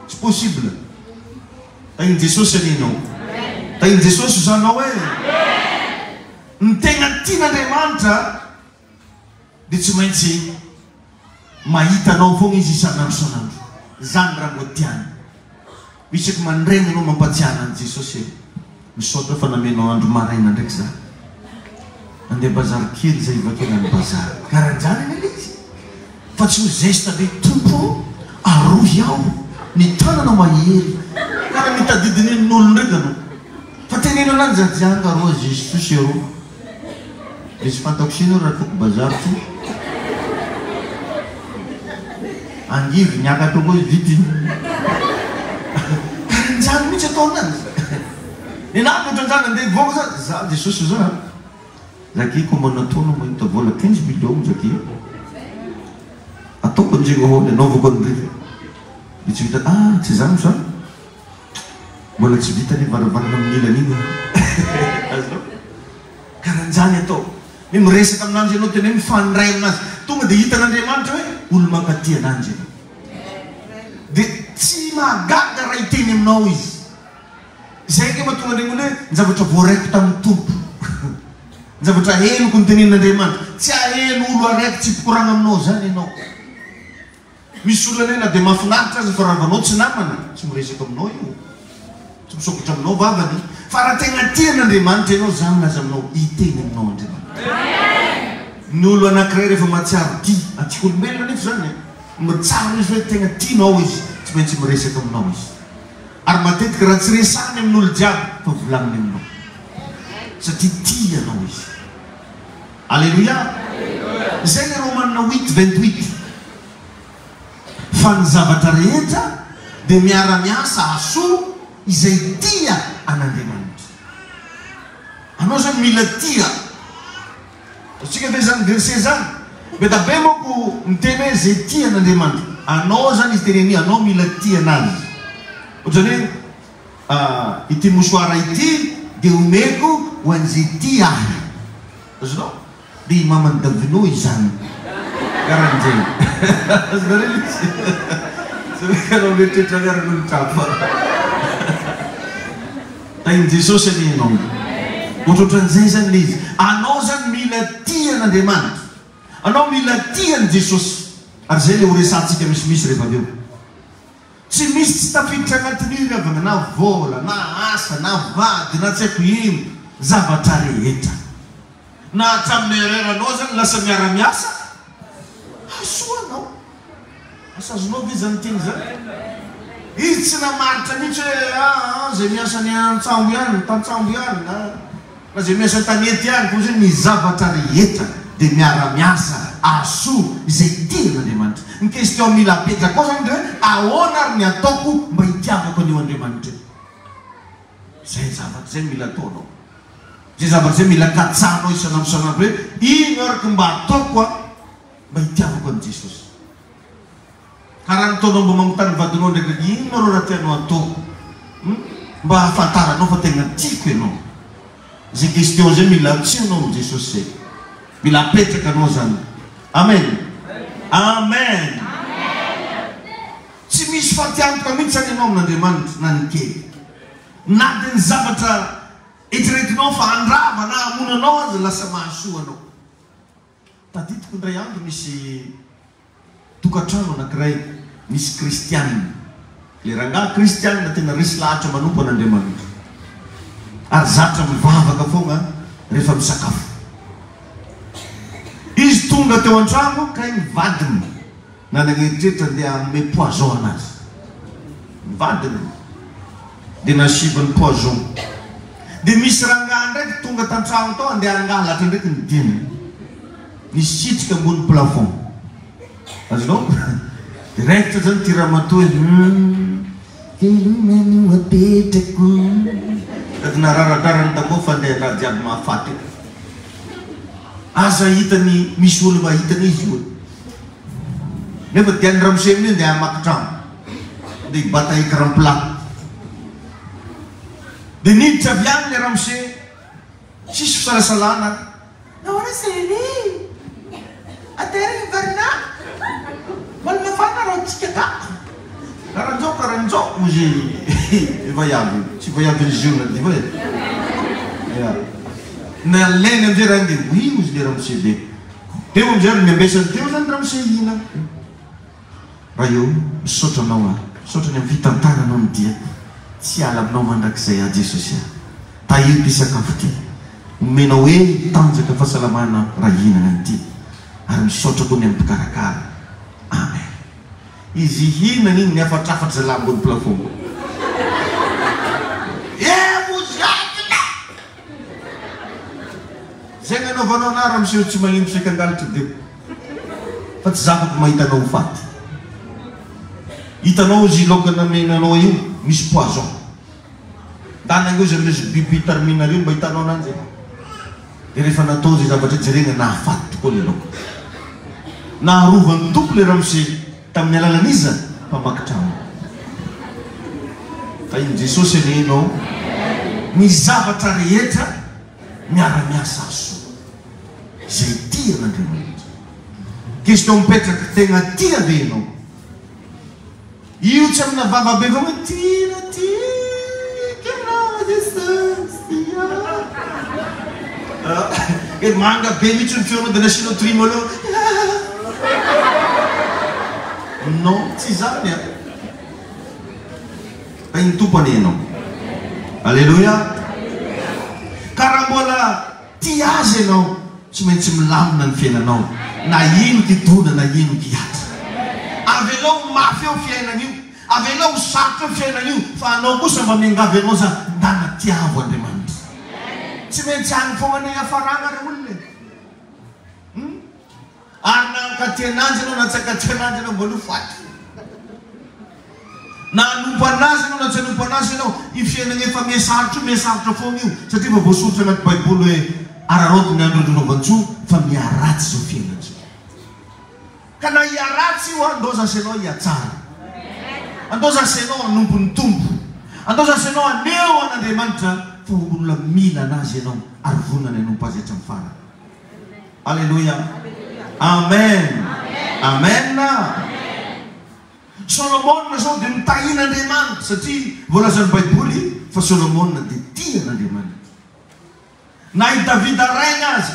Tsy possible. Tahin'i Jesosy anie ianao. Tahin'i Jesosy izanao e. Ny tegna tian'Andriamanitra dia tsy maintsy mahita anao foagna izy isan'andro isan'andro. Zany raha mbô tiany. Isaky mandraigny anao mampatsiahy an'i Jesosy e. Misaotra fa namenao andro maraina ndraiky za. Andeha bazary kely zay hivakiana ny bazary. Karanjany anie le izy. Fa tsy ho zesta be Tompo ô arohy aho ny tananao mahery. Kara mitadidy nenin'olo ndraiky anao. Fa teneno anah jajanga rô Jesosy arô. Dia tsy fantako sina raha toko bazary ko. Angivy niakatra koa izy ity. Karanjany mihitsy atao anazy. Nenahy ohatran'izany andeha hivoaka za, za Jesosy za. Zaky ko mba nataonao mahita vola 15 millions zaky. Ataoko anjegny ahoana anaovako an'ireny. Dia tsy vita, ah tsy zany fa mbola tsy vita ny varavarana amin'ny ilany iny. Azonao? Karanjany atao. Hoe miresaka aminanjy ianao, tena hoe mifandray aminazy. Tonga dia hitan'Andriamanitra hoe olo mankatia ananjy ianao. Dia tsy mahagaga raha hiteny aminao Izy. Izay ange mahatonga an'ireny olona hoe ny zavatra voaraiko tamin'ny Tompo, ny zavatra henoko notenenin'Andriamanitra. Tsy haheno olo araiky tsy mpikoragna aminao izany ianao. Misy olona anie na dia mahafinaritra aza fa raha vanao tsy namana, tsy miresaka aminao io, tsy misokatra aminao vavany, fa raha tegna tia an'Andriamanitra ianao, za milaza aminao, hiteny aminao Andriamanitra. Ny olo anakiray rehefa mahatsiaro tia, antsika olombelona anefa zany e, mitsara izy hoe tegna tianao izy, tsy maintsy miresaka aminao izy. Ary matetika raha tsy resahiny amin'olo jiaby fa volagniny aminao. Satria tia anao izy. Aleloia! Izay ilay Romana huit 28. Fa ny zavatra rehetra dia miara-miasa hahasoa izay tia an'Andriamanitra. Anao zany mila tia. Azontsika ve zany verset zany? Be da be manko miteny hoe zay tia an'Andriamanitra. Anao zany izy teneniny anao mila tia anazy. Ohatrany hoe ity mouchoir ity dia omeko ho an'izay tia ahy. Azonao? Dia i maman'i Davino izany. Karan'izay. Azonareo ilay izy? Tsy hoe ianao mieritreritra miaran'olon-kafa. Tahin'i Jesosy anie ianao. Ohatrohatran'izay izany ilay izy. Anao izany mila tia an'Andriamanitra. Anao mila tia an'i Jesosy. Ary izay ilay horesahantsika misimisy rehefa avy eo. Tsy misy tsy tafiditra anatin'io ry havana, na vola, na asa, na vady, na tsy haiko ino, zavatra rehetra. Na hatramin'ny erreur anao zany lasa miara miasa hahasoa anao. Asa azonao ve zany teny zany? Izy tsy namaritra mihitsy hoe aa zay miasa any antsambo ihany, tantsambo ihany na na zay miasa an-tanety ihany fa ozy hoe ny zavatra rehetra dia miara miasa hahasoa izay tia an'Andriamanitra. Ny question mila apetraka ao zany dia hoe ahoana ary ny ataoko mba hitiavako an'io Andriamanitra io? Izay zavatra izay mila ataonao. Izay zavatra izay mila katsahanao isan'andro isan'andro hoe ino ary ko mba ataoko an mba hitiavako an'i Jesosy. Ka raha ny taonao mba manontany vadinao ndraiky hoe inona reo raha tianao atao hum mba ahafantaranao fa tegna tiako ianao. Izay question izay mila antsoinao amin'i Jesosy izay. Mila apetraka anao zany. Amen. Amen. Tsy misy fatiantoka mihitsy zany ianao amin'Andriamanitra na ny kely. Na dia ny zavatra eritreretinao fa handrava na hamono anao aza lasa mahasoa anao. Tadidiko indray andro nisy tokantrano anankiray nisy kristiana. Ilay rangahy kristiana tena resy lahatra manompo an'Andriamanitra. Ary zatra mivavaka foana rehefa misakafo. Izy tonga teo an-trano kay ny vadiny. Nanana eritreritra andeha hanome poison anazy ny vadiny dia nasivany poison dia misy rangahy ndraiky tonga tantragno tao andeha hangalatra ndraiky ny diany nisitrika ambony plafond azonao dia raikitra zany ty ramatoa hoe hum veloma no apetrako sady nararadrarany daholo fa andeha raha jiaby mahafaty eo aza hitany misy olo mba hitany izy io e. Nefa dia ny ramose amin'io ndeha hamaky trano, ndeha hibata écran plat. Dia niditra avy any ilay ramose, tsisy fisalasalana, Nahoana chérie? Atera i Varina? Mbola mafana rô tsika ka? Karanjao karanjao hozy i vaiavy io, tsy vaiavin'i Ziona ty fa e. Ya. Nalainy amizay raha iny dia oui hozy ilay ramose be. Teo amizay ary niambesany teo zany ramose hina. Ray ô, misaotra anao aho, misaotra ny amin'ny fitantaranao ny diako, tsy hiala aminao mandrakizay aho Jesosy a. Tahio ity sakafo ity, omenao hery, tanjaka, fahasalamana raha hihinana an'ity. Ary misaotra koa ny amin'ny mpikarakara. Amen. Izy hihinana iny nihafatrafatra zalahy ambony plafond. Zay nanaovanao anah ramose tsy magnino saika angalatra deo fa tsy zakako mahita anao ho faty. Hitanao ozy laoka namena anao io misy poison. Ndana ange ozy amrezo biby tarminareo mba hitanao ananjy e. De rehefa natao zay zavatra jerena nahafaty tokoa le laoka. Naharovan'ny Tompo le ramose tamin'ny alalan'iza? Mpamaky trano. Tahin'i Jesosy anie ianao. Ny zavatra rehetra miara-miasa hahasoa izay tia an'Andriamanitra. Question mipetraka, tegna tia ve ianao? Io tsy amina vava be foana hoe tiana tiako ianao Jesosy ah. Eh, manga be mihitsy ny feonao dia nasianao tremolo. Non, tsy izany an. Tahin'ny Tompo anie ianao. Aleloia. Ka raha mbola tia Azy ianao, tsy maintsy milamina ny fiainanao, na ino kidona na ino kihatra. Avelao ho mafy eo fiainana io. Avelao ho sarotra io fiainana io fa anao kosa mba miangavy anao za ndana tiavo Andriamanitra. Tsy maintsy any foagna anie hiafaragna re olona e. Hum. Ary na hankaty ananjy ianao na tsy hankaty ananjy ianao mbola ho faty. Na hanompo anazy ianao na tsy hanompo anazy ianao, io fiainana efa miha-sarotra io miha-sarotra foagna io satria efa voasoritra anaty baiboly hoe araraoty ny andro andronaovan-tsoa fa miha-ratsy izao fiainana izao. Ka na hiharatsy io andao zasy ianao hihatsara. Andao zasy ianao hanompo ny Tompo. Andao zasy ianao haneho an'Andriamanitra fa olona mila an'Azy ianao ary vonona ny hanompo Azy hatramin'ny farany. Aleloia. Amen. Amen. Solomona izao dia notahian'Andriamanitra satria voalazan'ny Baiboly fa Solomona dia tia an'Andriamanitra. Na i Davida rainy aza.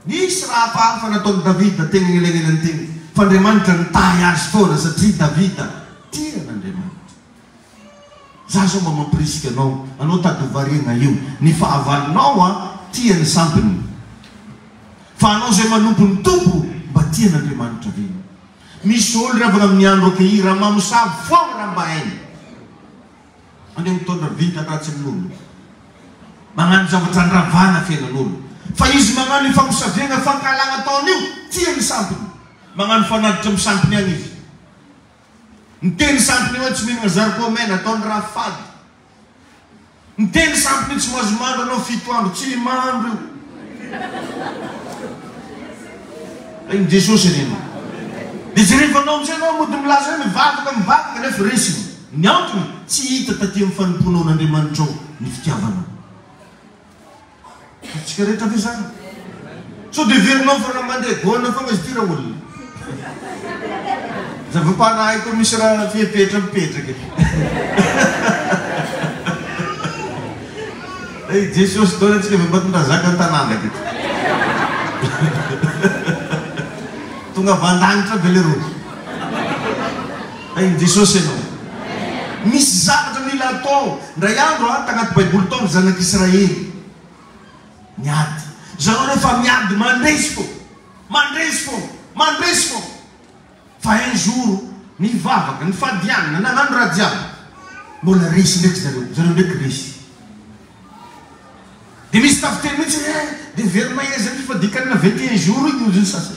Nisy raha hafahafa nataon'i Davida teny anelanelany teny, fa Andriamanitra nitahy azy foana satria Davida tia an'Andriamanitra. Za zao mba mampirisika anao, anao tady ho variana io, ny fahavalonao a tia ny sampiny, fa anao zay manompo ny Tompo mba tia an'Andriamanitra ve? Misy olo ry havana amin'ny andro ankehiry raha mamosavy foagna raha mba hainy. Andeha mitondra vintana ratsy amin'olona. Magnano zavatra andravana fiainan'olona. Fa izy magnano io famosaviagna fankahalagna ataony io, tia ny sampiny. Magnano fanatitra amin'ny sampiny ihany izy. Miteny sampiny io hoe tsy mihinagna zarikô mena, ataony raha fady. Miteny sampiny io tsy mahazo mandro anao fito andro, tsy mandro io. Iny Jesosy anie no. Dia jerevanao amin'izay ianao mody milaza hoe mivavaka mivavaka nefa resiny. Ny antony, tsy hita taty amin'ny fanompoanao an'Andriamanitrao ny fitiavanao. Hitantsika rehetra ve izany? Sao dia heverinao fa raha mandeha gona foana izy ity raolona? Zava-panahy koa misy raha fepetra mipetraka e. Hey Jesosy daholo antsika avy Ambatondrazaka an-tanàna aketo. Tonga avy an-danitra be leroa. Hey Jesosy ianao. Misy zavatra mila atao. Indray andro a, tagnaty baiboly tao ny zanak'Israely. Niady. Zareo rehefa miady mandresy fô. Mandresy fô. Mandresy fô. Fa un jour, nivavaka, nifadianina, nagnano raha jiaby, mbola resy ndraiky zareo, zareo ndraiky resy. De misy tafiteny mihitsy hoe eh, de very mahery ny fifadian-kanina 21 jours igny hozy ny sasany.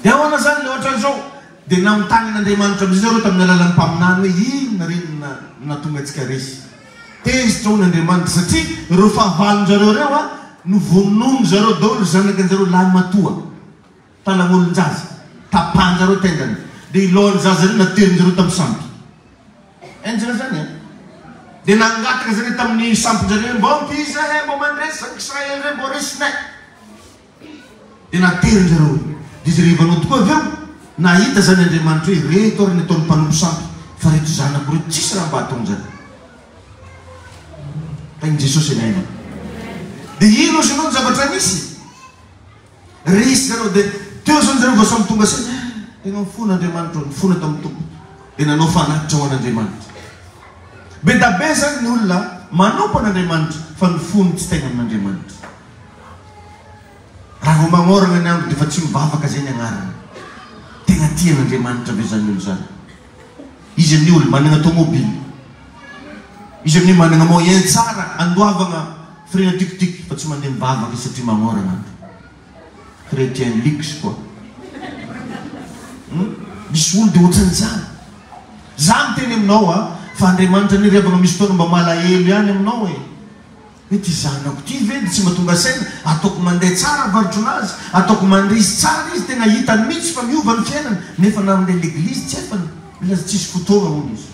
De ahoana zany le ohatran'izao? De nanontany an'Andriamanitra amizay zareo tamin'ny alalan'ny mpaminany hoe inona re no nahatonga antsika resy? Tezitra hono Andriamanitra satria ireo fahavalon-jareo ireo a, novononin-jareo daholo zanakan-jareo lahimatoa, talan'olon-jaza, tapahan-jareo tendany, dia ilohan'ny zaza ireo naterin-jareo tamin'ny sampy. Enjana zany an! Dia nangataka zareo tamin'ny sampin-jareo hoe mbô ampio izahay, mbô mandresy zanak'Israely ireo, mbô resinay. Dia naterin-jareo. Dia jerevanao tokoa avy eo, nahita izany Andriamanitra hoe ireto ary ny ataon'ny mpanompo sampy, fa ireto zanako ireto tsisy raha mba ataon-jareo. Tahin'i Jesosy anie ianao. Dia ino ozy ianao ny zavatra nisy? Resy zareo dia teo izany zareo vao samy tonga saina, ah, tena nifona Andriamanitra, nifona tamin'ny Tompo. Dia nanao fanatitra ho an'Andriamanitra. Be da be izany ny olona manompo an'Andriamanitra fa ny fony tsy tegna amin'Andriamanitra. Raha vao magnôragna ny andro dia efa tsy mivavaka zay ny agnarany. Tegna tia an'Andriamanitra ve zany olo zany? Izy amin'io olo managna tômôbily. Izy amin'io managna moyen tsara andoavagna frais-na tuk-tuk fa tsy mandeha mivavaka izy satria magnôragna andro. Chrétien luxe quoi. Hum? Misy olo dia ohatran'izany. Za miteny aminao a, fa Andriamanitra anie ry havagna misy fotoana mba malahelo ihany aminao e. Hoe ity zanako ity ve dia tsy mba tonga saina, ataoko mandeha tsara varotronazy, ataoko mandresy tsara izy, tena hitany mihitsy fa miova ny fiainany, nefa na amin'ilay leglizy tsy efany, milaza tsisy fotoagna hono izy.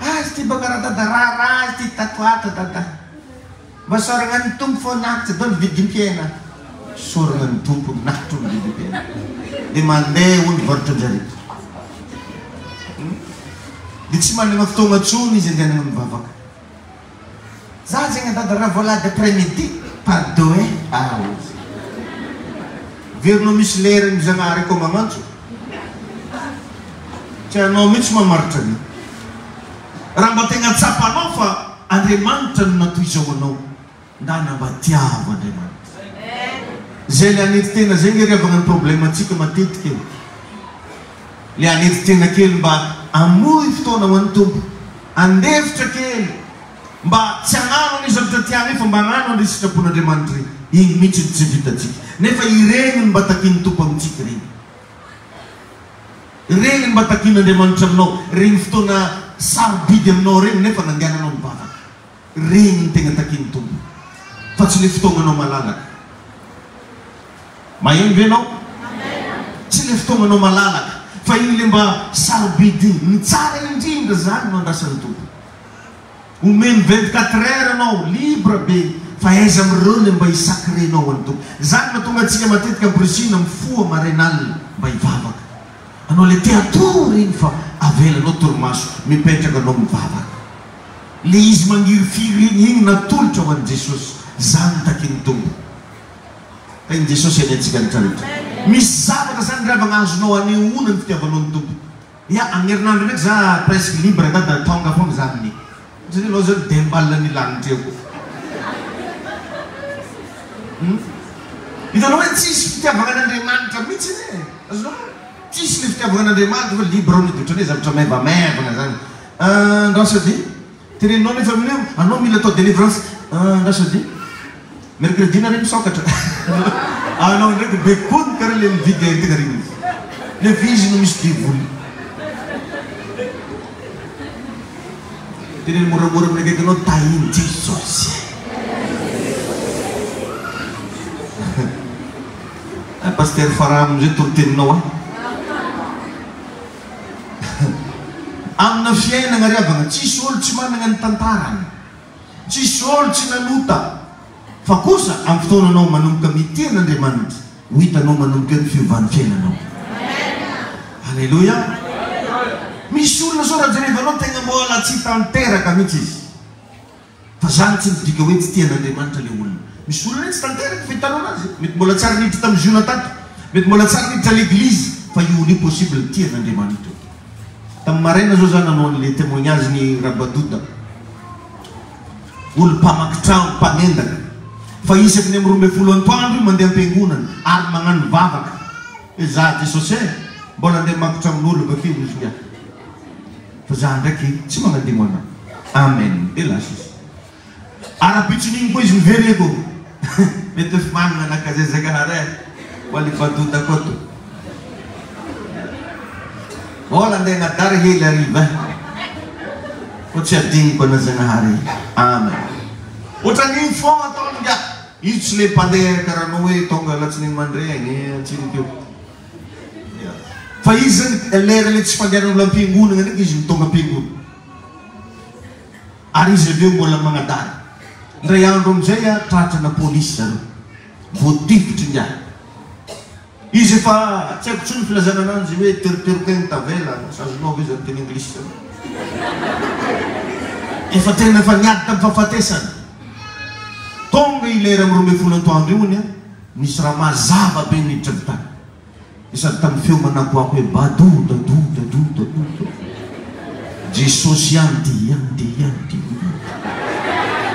Azy ity mba karaha dada raharaha azy ity tato ato dada. Mba isaoragna ny Tompo fô nakitra daholo vidim-piaina. Isaoragna ny Tompo nakitra ny vidim-piaina. Dia mandeha hono varotra-jareo. Dia tsy managna fotoagna tsony izy andehanagna mivavaka. Za zegny dada raha vao alahady après midi par deux eh ah ozy. Verinao misy lerany Zagnahary akao magnantso. Tsy anao mihitsy mamaritra an'io. Raha mba tegna tsapanao fa Andriamanitra no natoizao anao, ndana mba tiavo Andriamanitra. Zay le hanetry tena zay nge ry havagna ny problème antsika matetika e. Le hanetry tena kely mba hamoy fotoana ho an'ny Tompo. Handefitra kely mba tsy hagnano an'io zavatra tiana io fa mba hagnano an'ireny sitrapon'Andriamanitra ireny. Iny mihitsy no tsy vitantsika. Nefa ireny no mba takian'ny Tompo amintsika ireny. Ireny no mba takian'Andriamanitra aminao. Ireny fotoana sarobidy aminao ireny nefa nandehananao nivavaka. Ireny no tegna takian'ny Tompo fa tsy le fotoagnanao malalaka. Maheno ve enao? Tsy le fotoagnanao malalaka fa iny le mba sarobidy iny. Ny tsara indrindra zany no andrasan'ny Tompo. Omeny 24 heures anao, libre be, fa aiza amin'ireo le mba hi-sacrer-nao an'ny Tompo. Zany mahatonga antsika matetika amporisihina mifoha marain'alina mba hivavaka. Anao le te hatory iny fa avelanao torimaso, mipetraka anao mivavaka. Le izy mangirifiry iny, iny natolotra ho an'i Jesosy. Zany takin'ny Tompo. Tahin'i Jesosy anie antsika rehetra rehetra. Misy zavatra zany ry havagna azonao anehoana ny fitiavanao ny Tompo. Ya, amin'ny herinandro ndraiky za presque libre dada tonga foagna za amin'ny. Satria anao zany dembal ny lanitra eo. Hum. Hitanao hoe tsisy fitiavagna an'Andriamanitra mihitsy anie e. Azonao? Tsisy le fitiavagna an'Andriamanitra fa libre ao ny ohatran'ny hoe zavatra maivamaivagna zany. Andraso ady. Teneninao nefa amin'io anao mila atao délivrance. Andraso ady. Mercredi nareo misokatra. Anao ndraiky be kony karaha le mividy entana regny. Nefa izy no misy devoly. Teneno moramora amin'ny akaikinao tahin'i Jesosy. Pasteur Farah amin'izay toriteninao an. Amina fiainagna ry havagna, tsisy olo tsy managna ny tantarany, tsisy olo tsy nanota, fa kosa am fotoana anao manomboka mitia an'Andriamanitra, ho hitanao manomboka eo ny fiovan'ny fiainanao. Aleloia! Misy olona zao raha jerevanao tegna mbola tsy tanteraka mihitsy izy. Fa zany tsy midika hoe tsy tia an'Andriamanitra le olona. Misy olona anie tsy tanteraka fahitanao anazy e. Mety mbola tsy ary niditra tamin'ny ziona tato. Mety mbola tsy ary niditra l'église. Fa io olona io possible tia an'Andriamanitra. Tamin'ny maraina zao za nanao an'le témoignage ny Rabadoda. Olo mpamaky trano, mpanendaka. Fa isaky ny amin'ny 12 antoandro io mandeha am-piangonana ary magnano vavaka. Hoe za Jesosy e, mbola andeha hamaky tranon'olo bakeo ozy ngiahy. Fa za ndraiky tsy magnadino anao. Amen. Dia lasa izy. Ara-pitson'igny koa izy miverina ko. Mety efa manana anakazay Zagnahary eh. Walifadoda koto. Mbola andeha agnadara hely hariva eh. Koa tsy adignoko ana Zagnahary. Amen. Ohatran'igny foagna ataony nga. Izy tsy le mpandeha karaha anao hoe tonga alatsinainy mandregny antsinika eo. Fa izy zany lera le tsy fandehanan'olo am-piangonana ndraiky izy no tonga am-piangonana. Ary izy avy eo mbola magnadala. Indray andro amizay a tratrana polisy zareo. Voatifitry ingahy. Izy efa tsy haiko intsony filazana ananjy hoe teroteroka iny tavela, asa azonao ve zany teny anglisy zany. Efa tena efa niady tamin'ny fahafatesana. Tonga i lera amin'ny 12 antoandro io hono a. Nisy raha mazava be niditra avy tany, dia sady tamin'ny feo manakoako hoe, Badou, dadou, dadou, dadou, dadou. Jesosy ihany ty, ihany ty, ihany ty, ihany ty.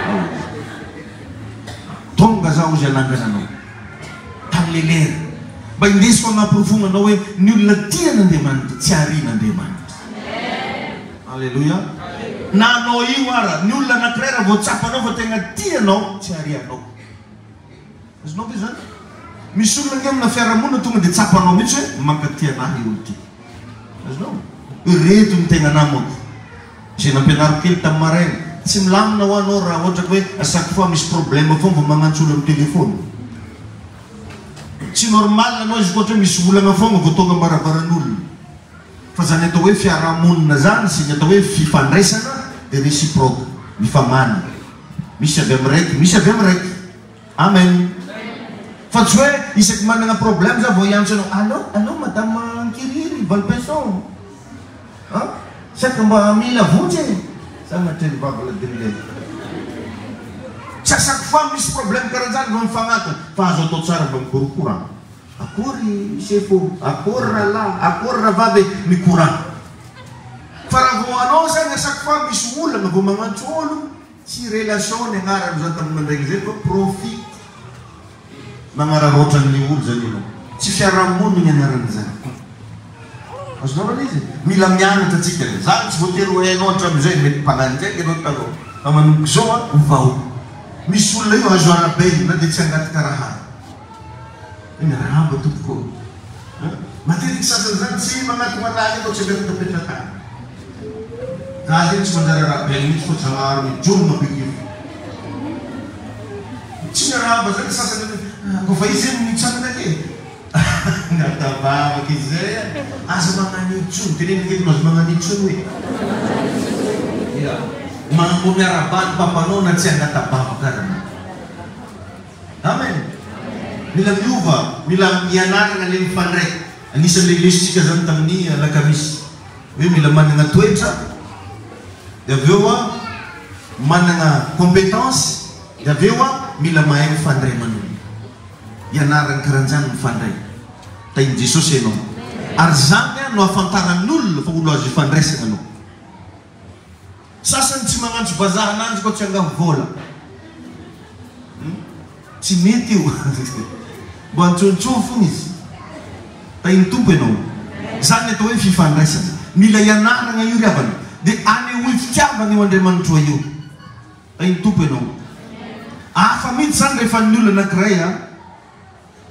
Ao izy. Tonga zaho hozy hanangana anao. Tamin'ilay lera. Mba indesiko hanaporofona anao hoe ny olona tia an'Andriamanitra tsy arian'Andriamanitra. Aleloia. Na anao io ara, ny olona anankiray raha vao tsapanao fa tegna tia anao, tsy arianao. Azonao ve izany? Misy olona ange amina fiarahamonina tonga dia tsapanao mihitsy hoe mankatia an'ahy io olona ity. Azonao? Ireto no tena namako. Izay nampianariko kely tamin'ny maraina. Tsy milamina hoa anao raha ohatra ka hoe à chaque fois misy problème foana vao magnantso olona amin'ny téléphone. Tsy normal anao izy koa ohatra hoe misy olana foana vao tonga am-baravaran'olona. Fa izany atao hoe fiarahamonina izany sy ny atao hoe fifandraisana dia réciproque, mifamaly. Misy avy amin'ny raiky, misy avy amin'ny raiky. Amen. Fa tsy hoe isaky manana problème za vao hiantso anao, allo, allo madame Ankirihiry, Valpinson an, saika mba mila vonjy e, sanatria ny vava ladin'ilay. Tsy à chaque fois misy problème karan'zany vao mifagnatona, fa azo atao tsara mba mikorokorana. Akory sefo, akory rahalahy, akory rahavavy e, mikorana. Fa raha vao anao zany à chaque fois misy olana vao magnantso olo, Tsy relation ny agnarany zany tamin'ny mandraigny zay fa profit. Magnararaotra ny olo zany ianao. Tsy fiarahamonina ny anaran'izany. Azonao ilay izy? Mila mianatra tsika. Zany tsy voatery ho hainao hatramin'izay, mety mpagnanjay ianao taloha. Fa manomboka izao an, ovao. Misy olona io azo arabaina na dia tsy hangataka raha. Hoe miarahaba tompoko ô. An? Matetiky sasany zany tsy magnatona lahy aloha tsy hangataka petratany. Za zegny tsy manjary arabaina mihitsy fa Zagnahary mijoro mampikivy. Tsy miarahaba zany sasany hoe koa fa izy zegny mitsangana ake. Angata-bavaka izy zay a! Aza magnano intsony, teneno akaiky anao, aza magnano intsony hoe. Ya. Mba miarahaba ny papanao na tsy hangata-bavaka aza anao. Amen. Mila miova, mila ianarana le mifandray. Anisan'le lesontsika zany tamin'ny alakamisy hoe mila managna toetra, de avy eo a managna compétence, de avy eo a mila mahay mifandray aman'olona. Ianarany karanjany mifandray. Tahin'i Jesosy ianao. Ary zany no ahafantaran'ny olona fa olo azo ifandraisana anao. Sasany tsy magnantso vazaha ananjy koa tsy angavo vola. Hum. Tsy mety io. Mbo antsoantsoa fogna izy. Tahin'ny Tompo ianao. Zany ny atao hoe fifandraisana. Mila ianaragna io ry havana. Dia anehoy fitiavagna io Andriamanitroa io. Tahin'ny Tompo ianao. Hafa mihitsy zany rehefa ny olona anakiray a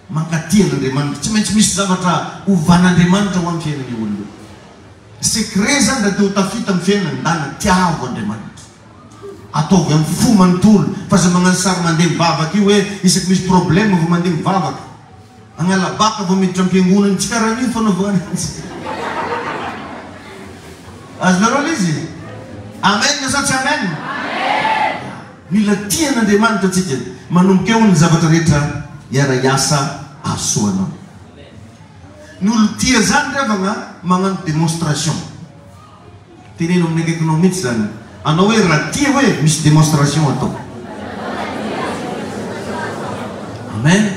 mankatia an'Andriamanitra. Tsy maintsy misy zavatra ovan'Andriamanitra ho amin'ny fiainan'io olona io. Secret zany raha te ho tafita amin'ny fiainana, ndana tiavo Andriamanitra. Ataovy amin'ny fo manontolo fa aza magnano sary mandeha mivavaka io hoe isaky misy problème vao mandeha mivavaka. Magnala baka vao miditra am-piangonana, tsy karaha an'io fanaovana anazy. Azonareo ilay izy? Amen sa tsy amen? Mila tia an'Andriamanitra tsika. Manomboka eo ny zavatra rehetra hiara-hiasa hahasoa anao. Ny olon-tia zany ry havagna magnano démonstration. Teneno amin'ny akaikinao mihitsy zany. Anao hoe raha tia hoe misy démonstration atao. Amen.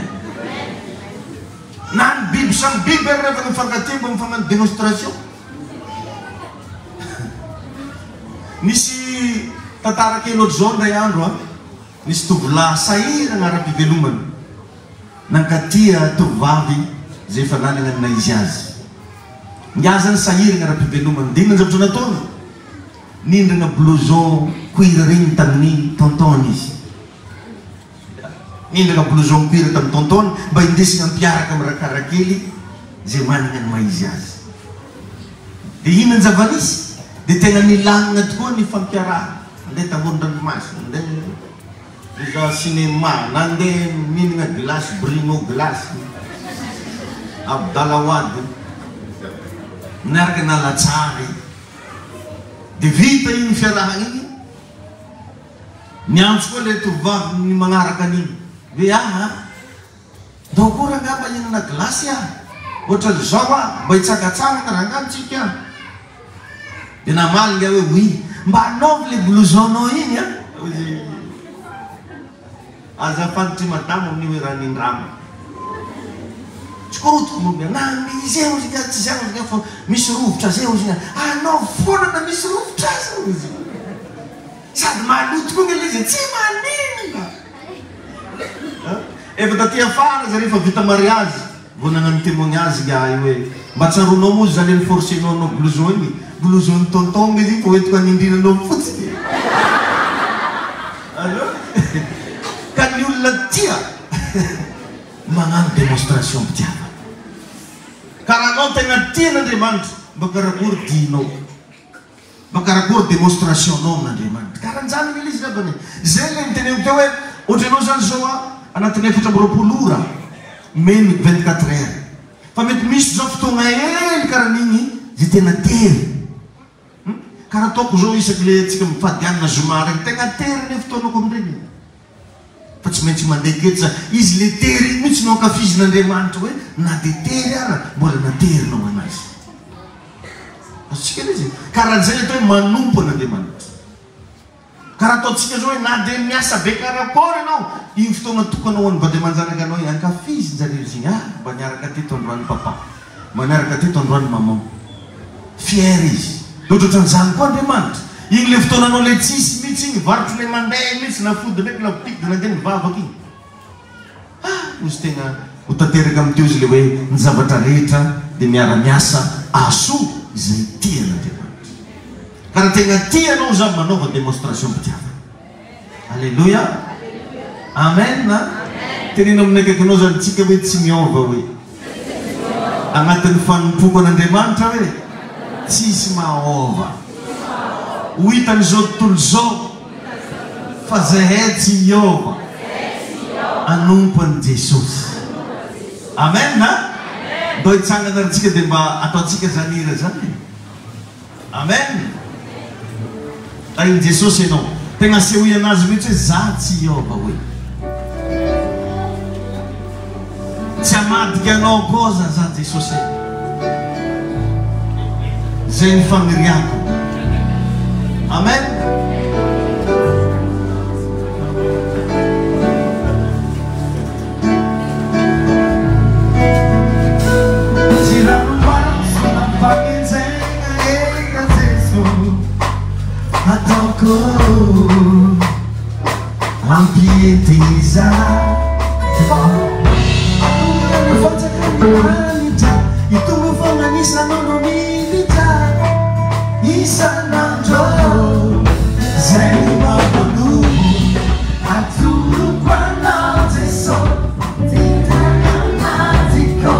Na ny biby samy biby ary rehefa mifankatia mba mifagnano démonstration. Nisy tantara kely ohatr'izao indray andro an. Nisy tovolahy sahirana ara-pivelomana. Nankatia tovovavy izay efa nanana ny naha izy azy. Ingahy zany sahirana ara-pivelomana. Dia inona ny zavatra nataony? Nindrana blouson cuir regny tamin'ny tonton-ny izy. Nindrana blouson cuir tamin'ny tonton-ny mba hindesina hampiaraka amin'ny rakarakely izay manana ny maha izy azy. Dia inona ny zava-nisy? Dia tena nilamina tokoa ny fampiarahana. Nandeha tamoron-dranomasina, nandeha. Mizaha cinéma, nandeha mihinagna glace Bruno glace, Abdala Wade, niaraka nalatsary, de vita igny fiarahagna igny, niantso koa le tovovavy ny magnaraka an'igny, hoe aha. Ndao koa rangahy mba hihinana glace ah! Ohatran'izao ah! Mba hitsangatsangana rangahy tsika ah! Dia namaly ingahy hoe oui! Mba anaovy le blouson-nao iny ah! Hoy izy, Azafady ry madama amin'io hoe raha nindrama. Tsy korotiko moa ingahy, na izay hozy ingahy tsy izay hozy ingahy fa misy rovitra zay hozy ingahy. Anaovy foana na misy rovitra aza hoy izy. Sady maloto koa ange ilay izy e! Tsy maninona! Efa taty afara zareo efa vita mariazy vao nagnano témoignage ingahy io hoe mba tsaroanao moa za le ni-forcer-nao hanao blouson igny, blouson-n'i tonton nge izy igny fa hoentiko hanindrinanao fotsiny e! Allo? Ka ny olona tia magnano démonstration-pitiavana. Ka raha anao tegna tia an'Andriamanitra mba karakory dihinao? Mba karakory démonstration nao amin'Andriamanitra? Karanjany ve ilay izy angambany e? Zay ilay niteneniko teo hoe ohatra ianao zany zao a, anatin'ny 24 ora, meny 24 heures. Fa mety misy zao fotoagna hely karan'igny zay tena tery. Hum? Karaha ataoko zao isaky le antsika mifady hanina zoma regny, tegna tery anie fotoanako amin'regny e. Fa tsy maintsy mandeha ketsa. Izy le tery iny mihitsy no ankafizin'Andriamanitra hoe na dia tery ara mbola naterinao anazy. Azontsika ilay izy e. Ka raha izay ilay atao hoe manompo an'Andriamanitra. Ka raha ataontsika izao hoe na dia miasa be karakory ianao, iny fotoana tokana ho an'ny vady aman-janaka anao iny, ankafizin-jareo izy iny. Ah, mba niaraka teto androany papa, mba niaraka teto androany maman. Fier izy. Dia ohatran'izany koa Andriamanitra. Iny ilay fotoananao ilay tsisy mihitsy iny, varotry ilay mandeha mihitsy, nafody ndraiky la boutique dia nandeha nivavaka iny. Ah! Ozy tegna ho tanteraka amin'ity ozy ilay hoe ny zavatra rehetra dia miara-miasa Ahasoa izay tia an'Andriamanitra. Ka raha tegna tia anao zany manaova démonstration-pitiavana. Aleloia. Amen. Teneno amin'ny akaikinao zany tsika hoe tsy miova hoe. Agnatin'ny fanompoako an'Andriamanitra hoe tsisy mahaova. Ho hitan'izao tontolo izao fa zahay tsy hiova hanompo an'i Jesosy. Amen. Ndao hitsangana ary tsika dia mba ataontsika zany hira zany e. Amen! Tahin'i Jesosy ianao. Tegna asehoy anazy mihitsy hoe za tsy hiova hoe. Tsy hamadika anao koa za za Jesosy e. Zay ny faniriako. Amen! Tsy ranomaso nampanenjehina eka Jeso Ataoko ampieteza Fa atonga ny fanjakan'ny lanitra Hitombo foana ny isan'andro miditra Isan'andro Zay no mampanovo Atoroko anao Jeso Ty tananatiko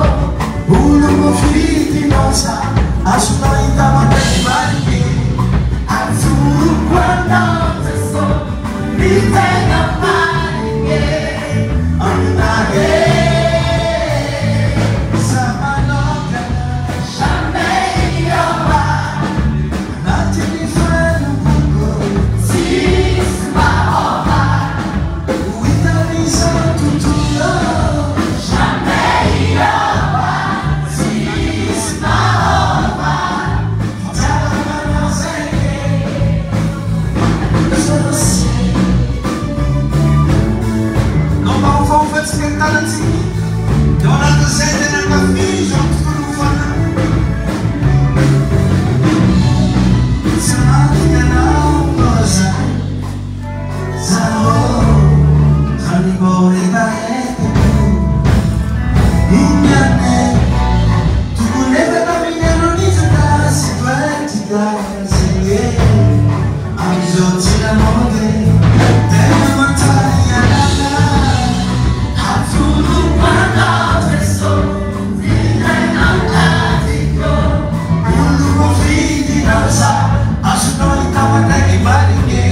Olo-mofidinao za Azonao hita mankaiky marigny Atoroko anao Jeso Ny tegna marigny Aminahy Za manokana Jamais hiova Anatin'ny fanompoako Tsisy mahaova Ho hitan'izao tontolo Jamais hiova Tsisy mahaova Fitiavana anao zay e Jesosy Nao mba hofahofantsika ny tanantsika Dia ao anatin'izay dia nankafizo amin'ny tontolon'ny fanahy Tsy hamadika anao koa Zaho zany mbô hetahetako Iny ane Tokony efa tamin'ny andron'i Jodasy toetr'i e Amin'izao tsy lamaody Tena manontany anana Atoloko anao Jeso Ny tena adiko Olo-voafidinao za Azonao hita manaiky marigny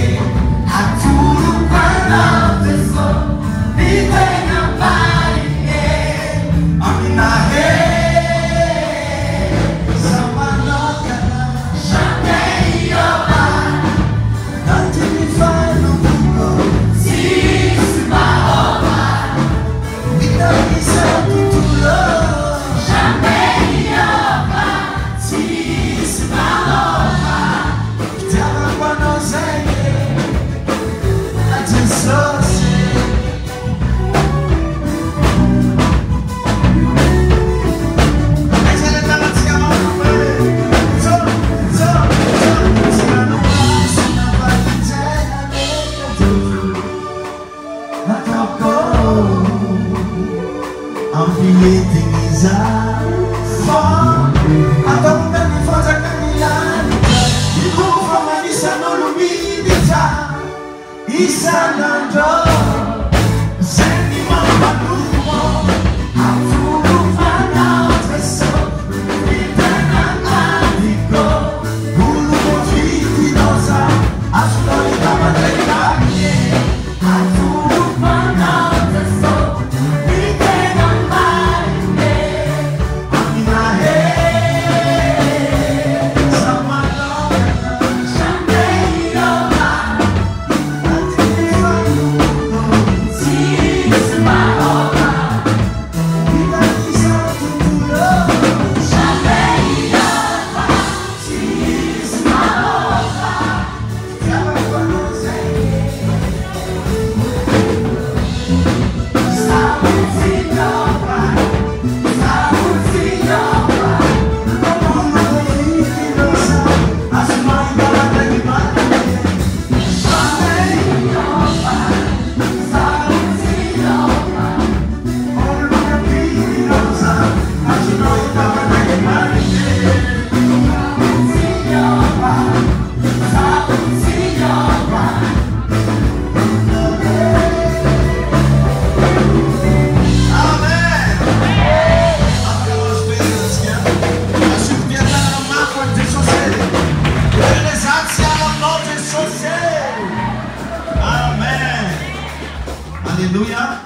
Atoroko anao Jeso Ny tegna marigny Aminahy Za manokana Jamais hiova Anatin'ny fanompoko Tsisy mahaova Hitan'izao tontolo Jamais hiova Tsisy mahaova Fitiavako anao zay e Jesosy e. Aiza ilay tanantsika manompo e? Zo, zo, zo. Tsy ranomaso nampaninjay aneka Jesoa. Nataoko ampientigny za fa ataoko tany fanjakan'ny lanitra Mitombo fa manisan'olo miditra isan'andro Zay ny mampanomo Atorovanao Jeso ny tena adiko Olo voafidinao za azonao hita mandray Atorovanao Jeso ny tena marina Aminahy za manokana Jamais hiova Anatin'ny fanompoko Tsisy mahaova Aleloia!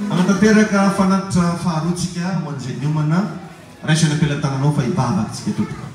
Hanatanteraka fanatitra faharoa tsika ho an'izay niomana. Raiso any am-pelatananao fa hivavaka tsika tompoko.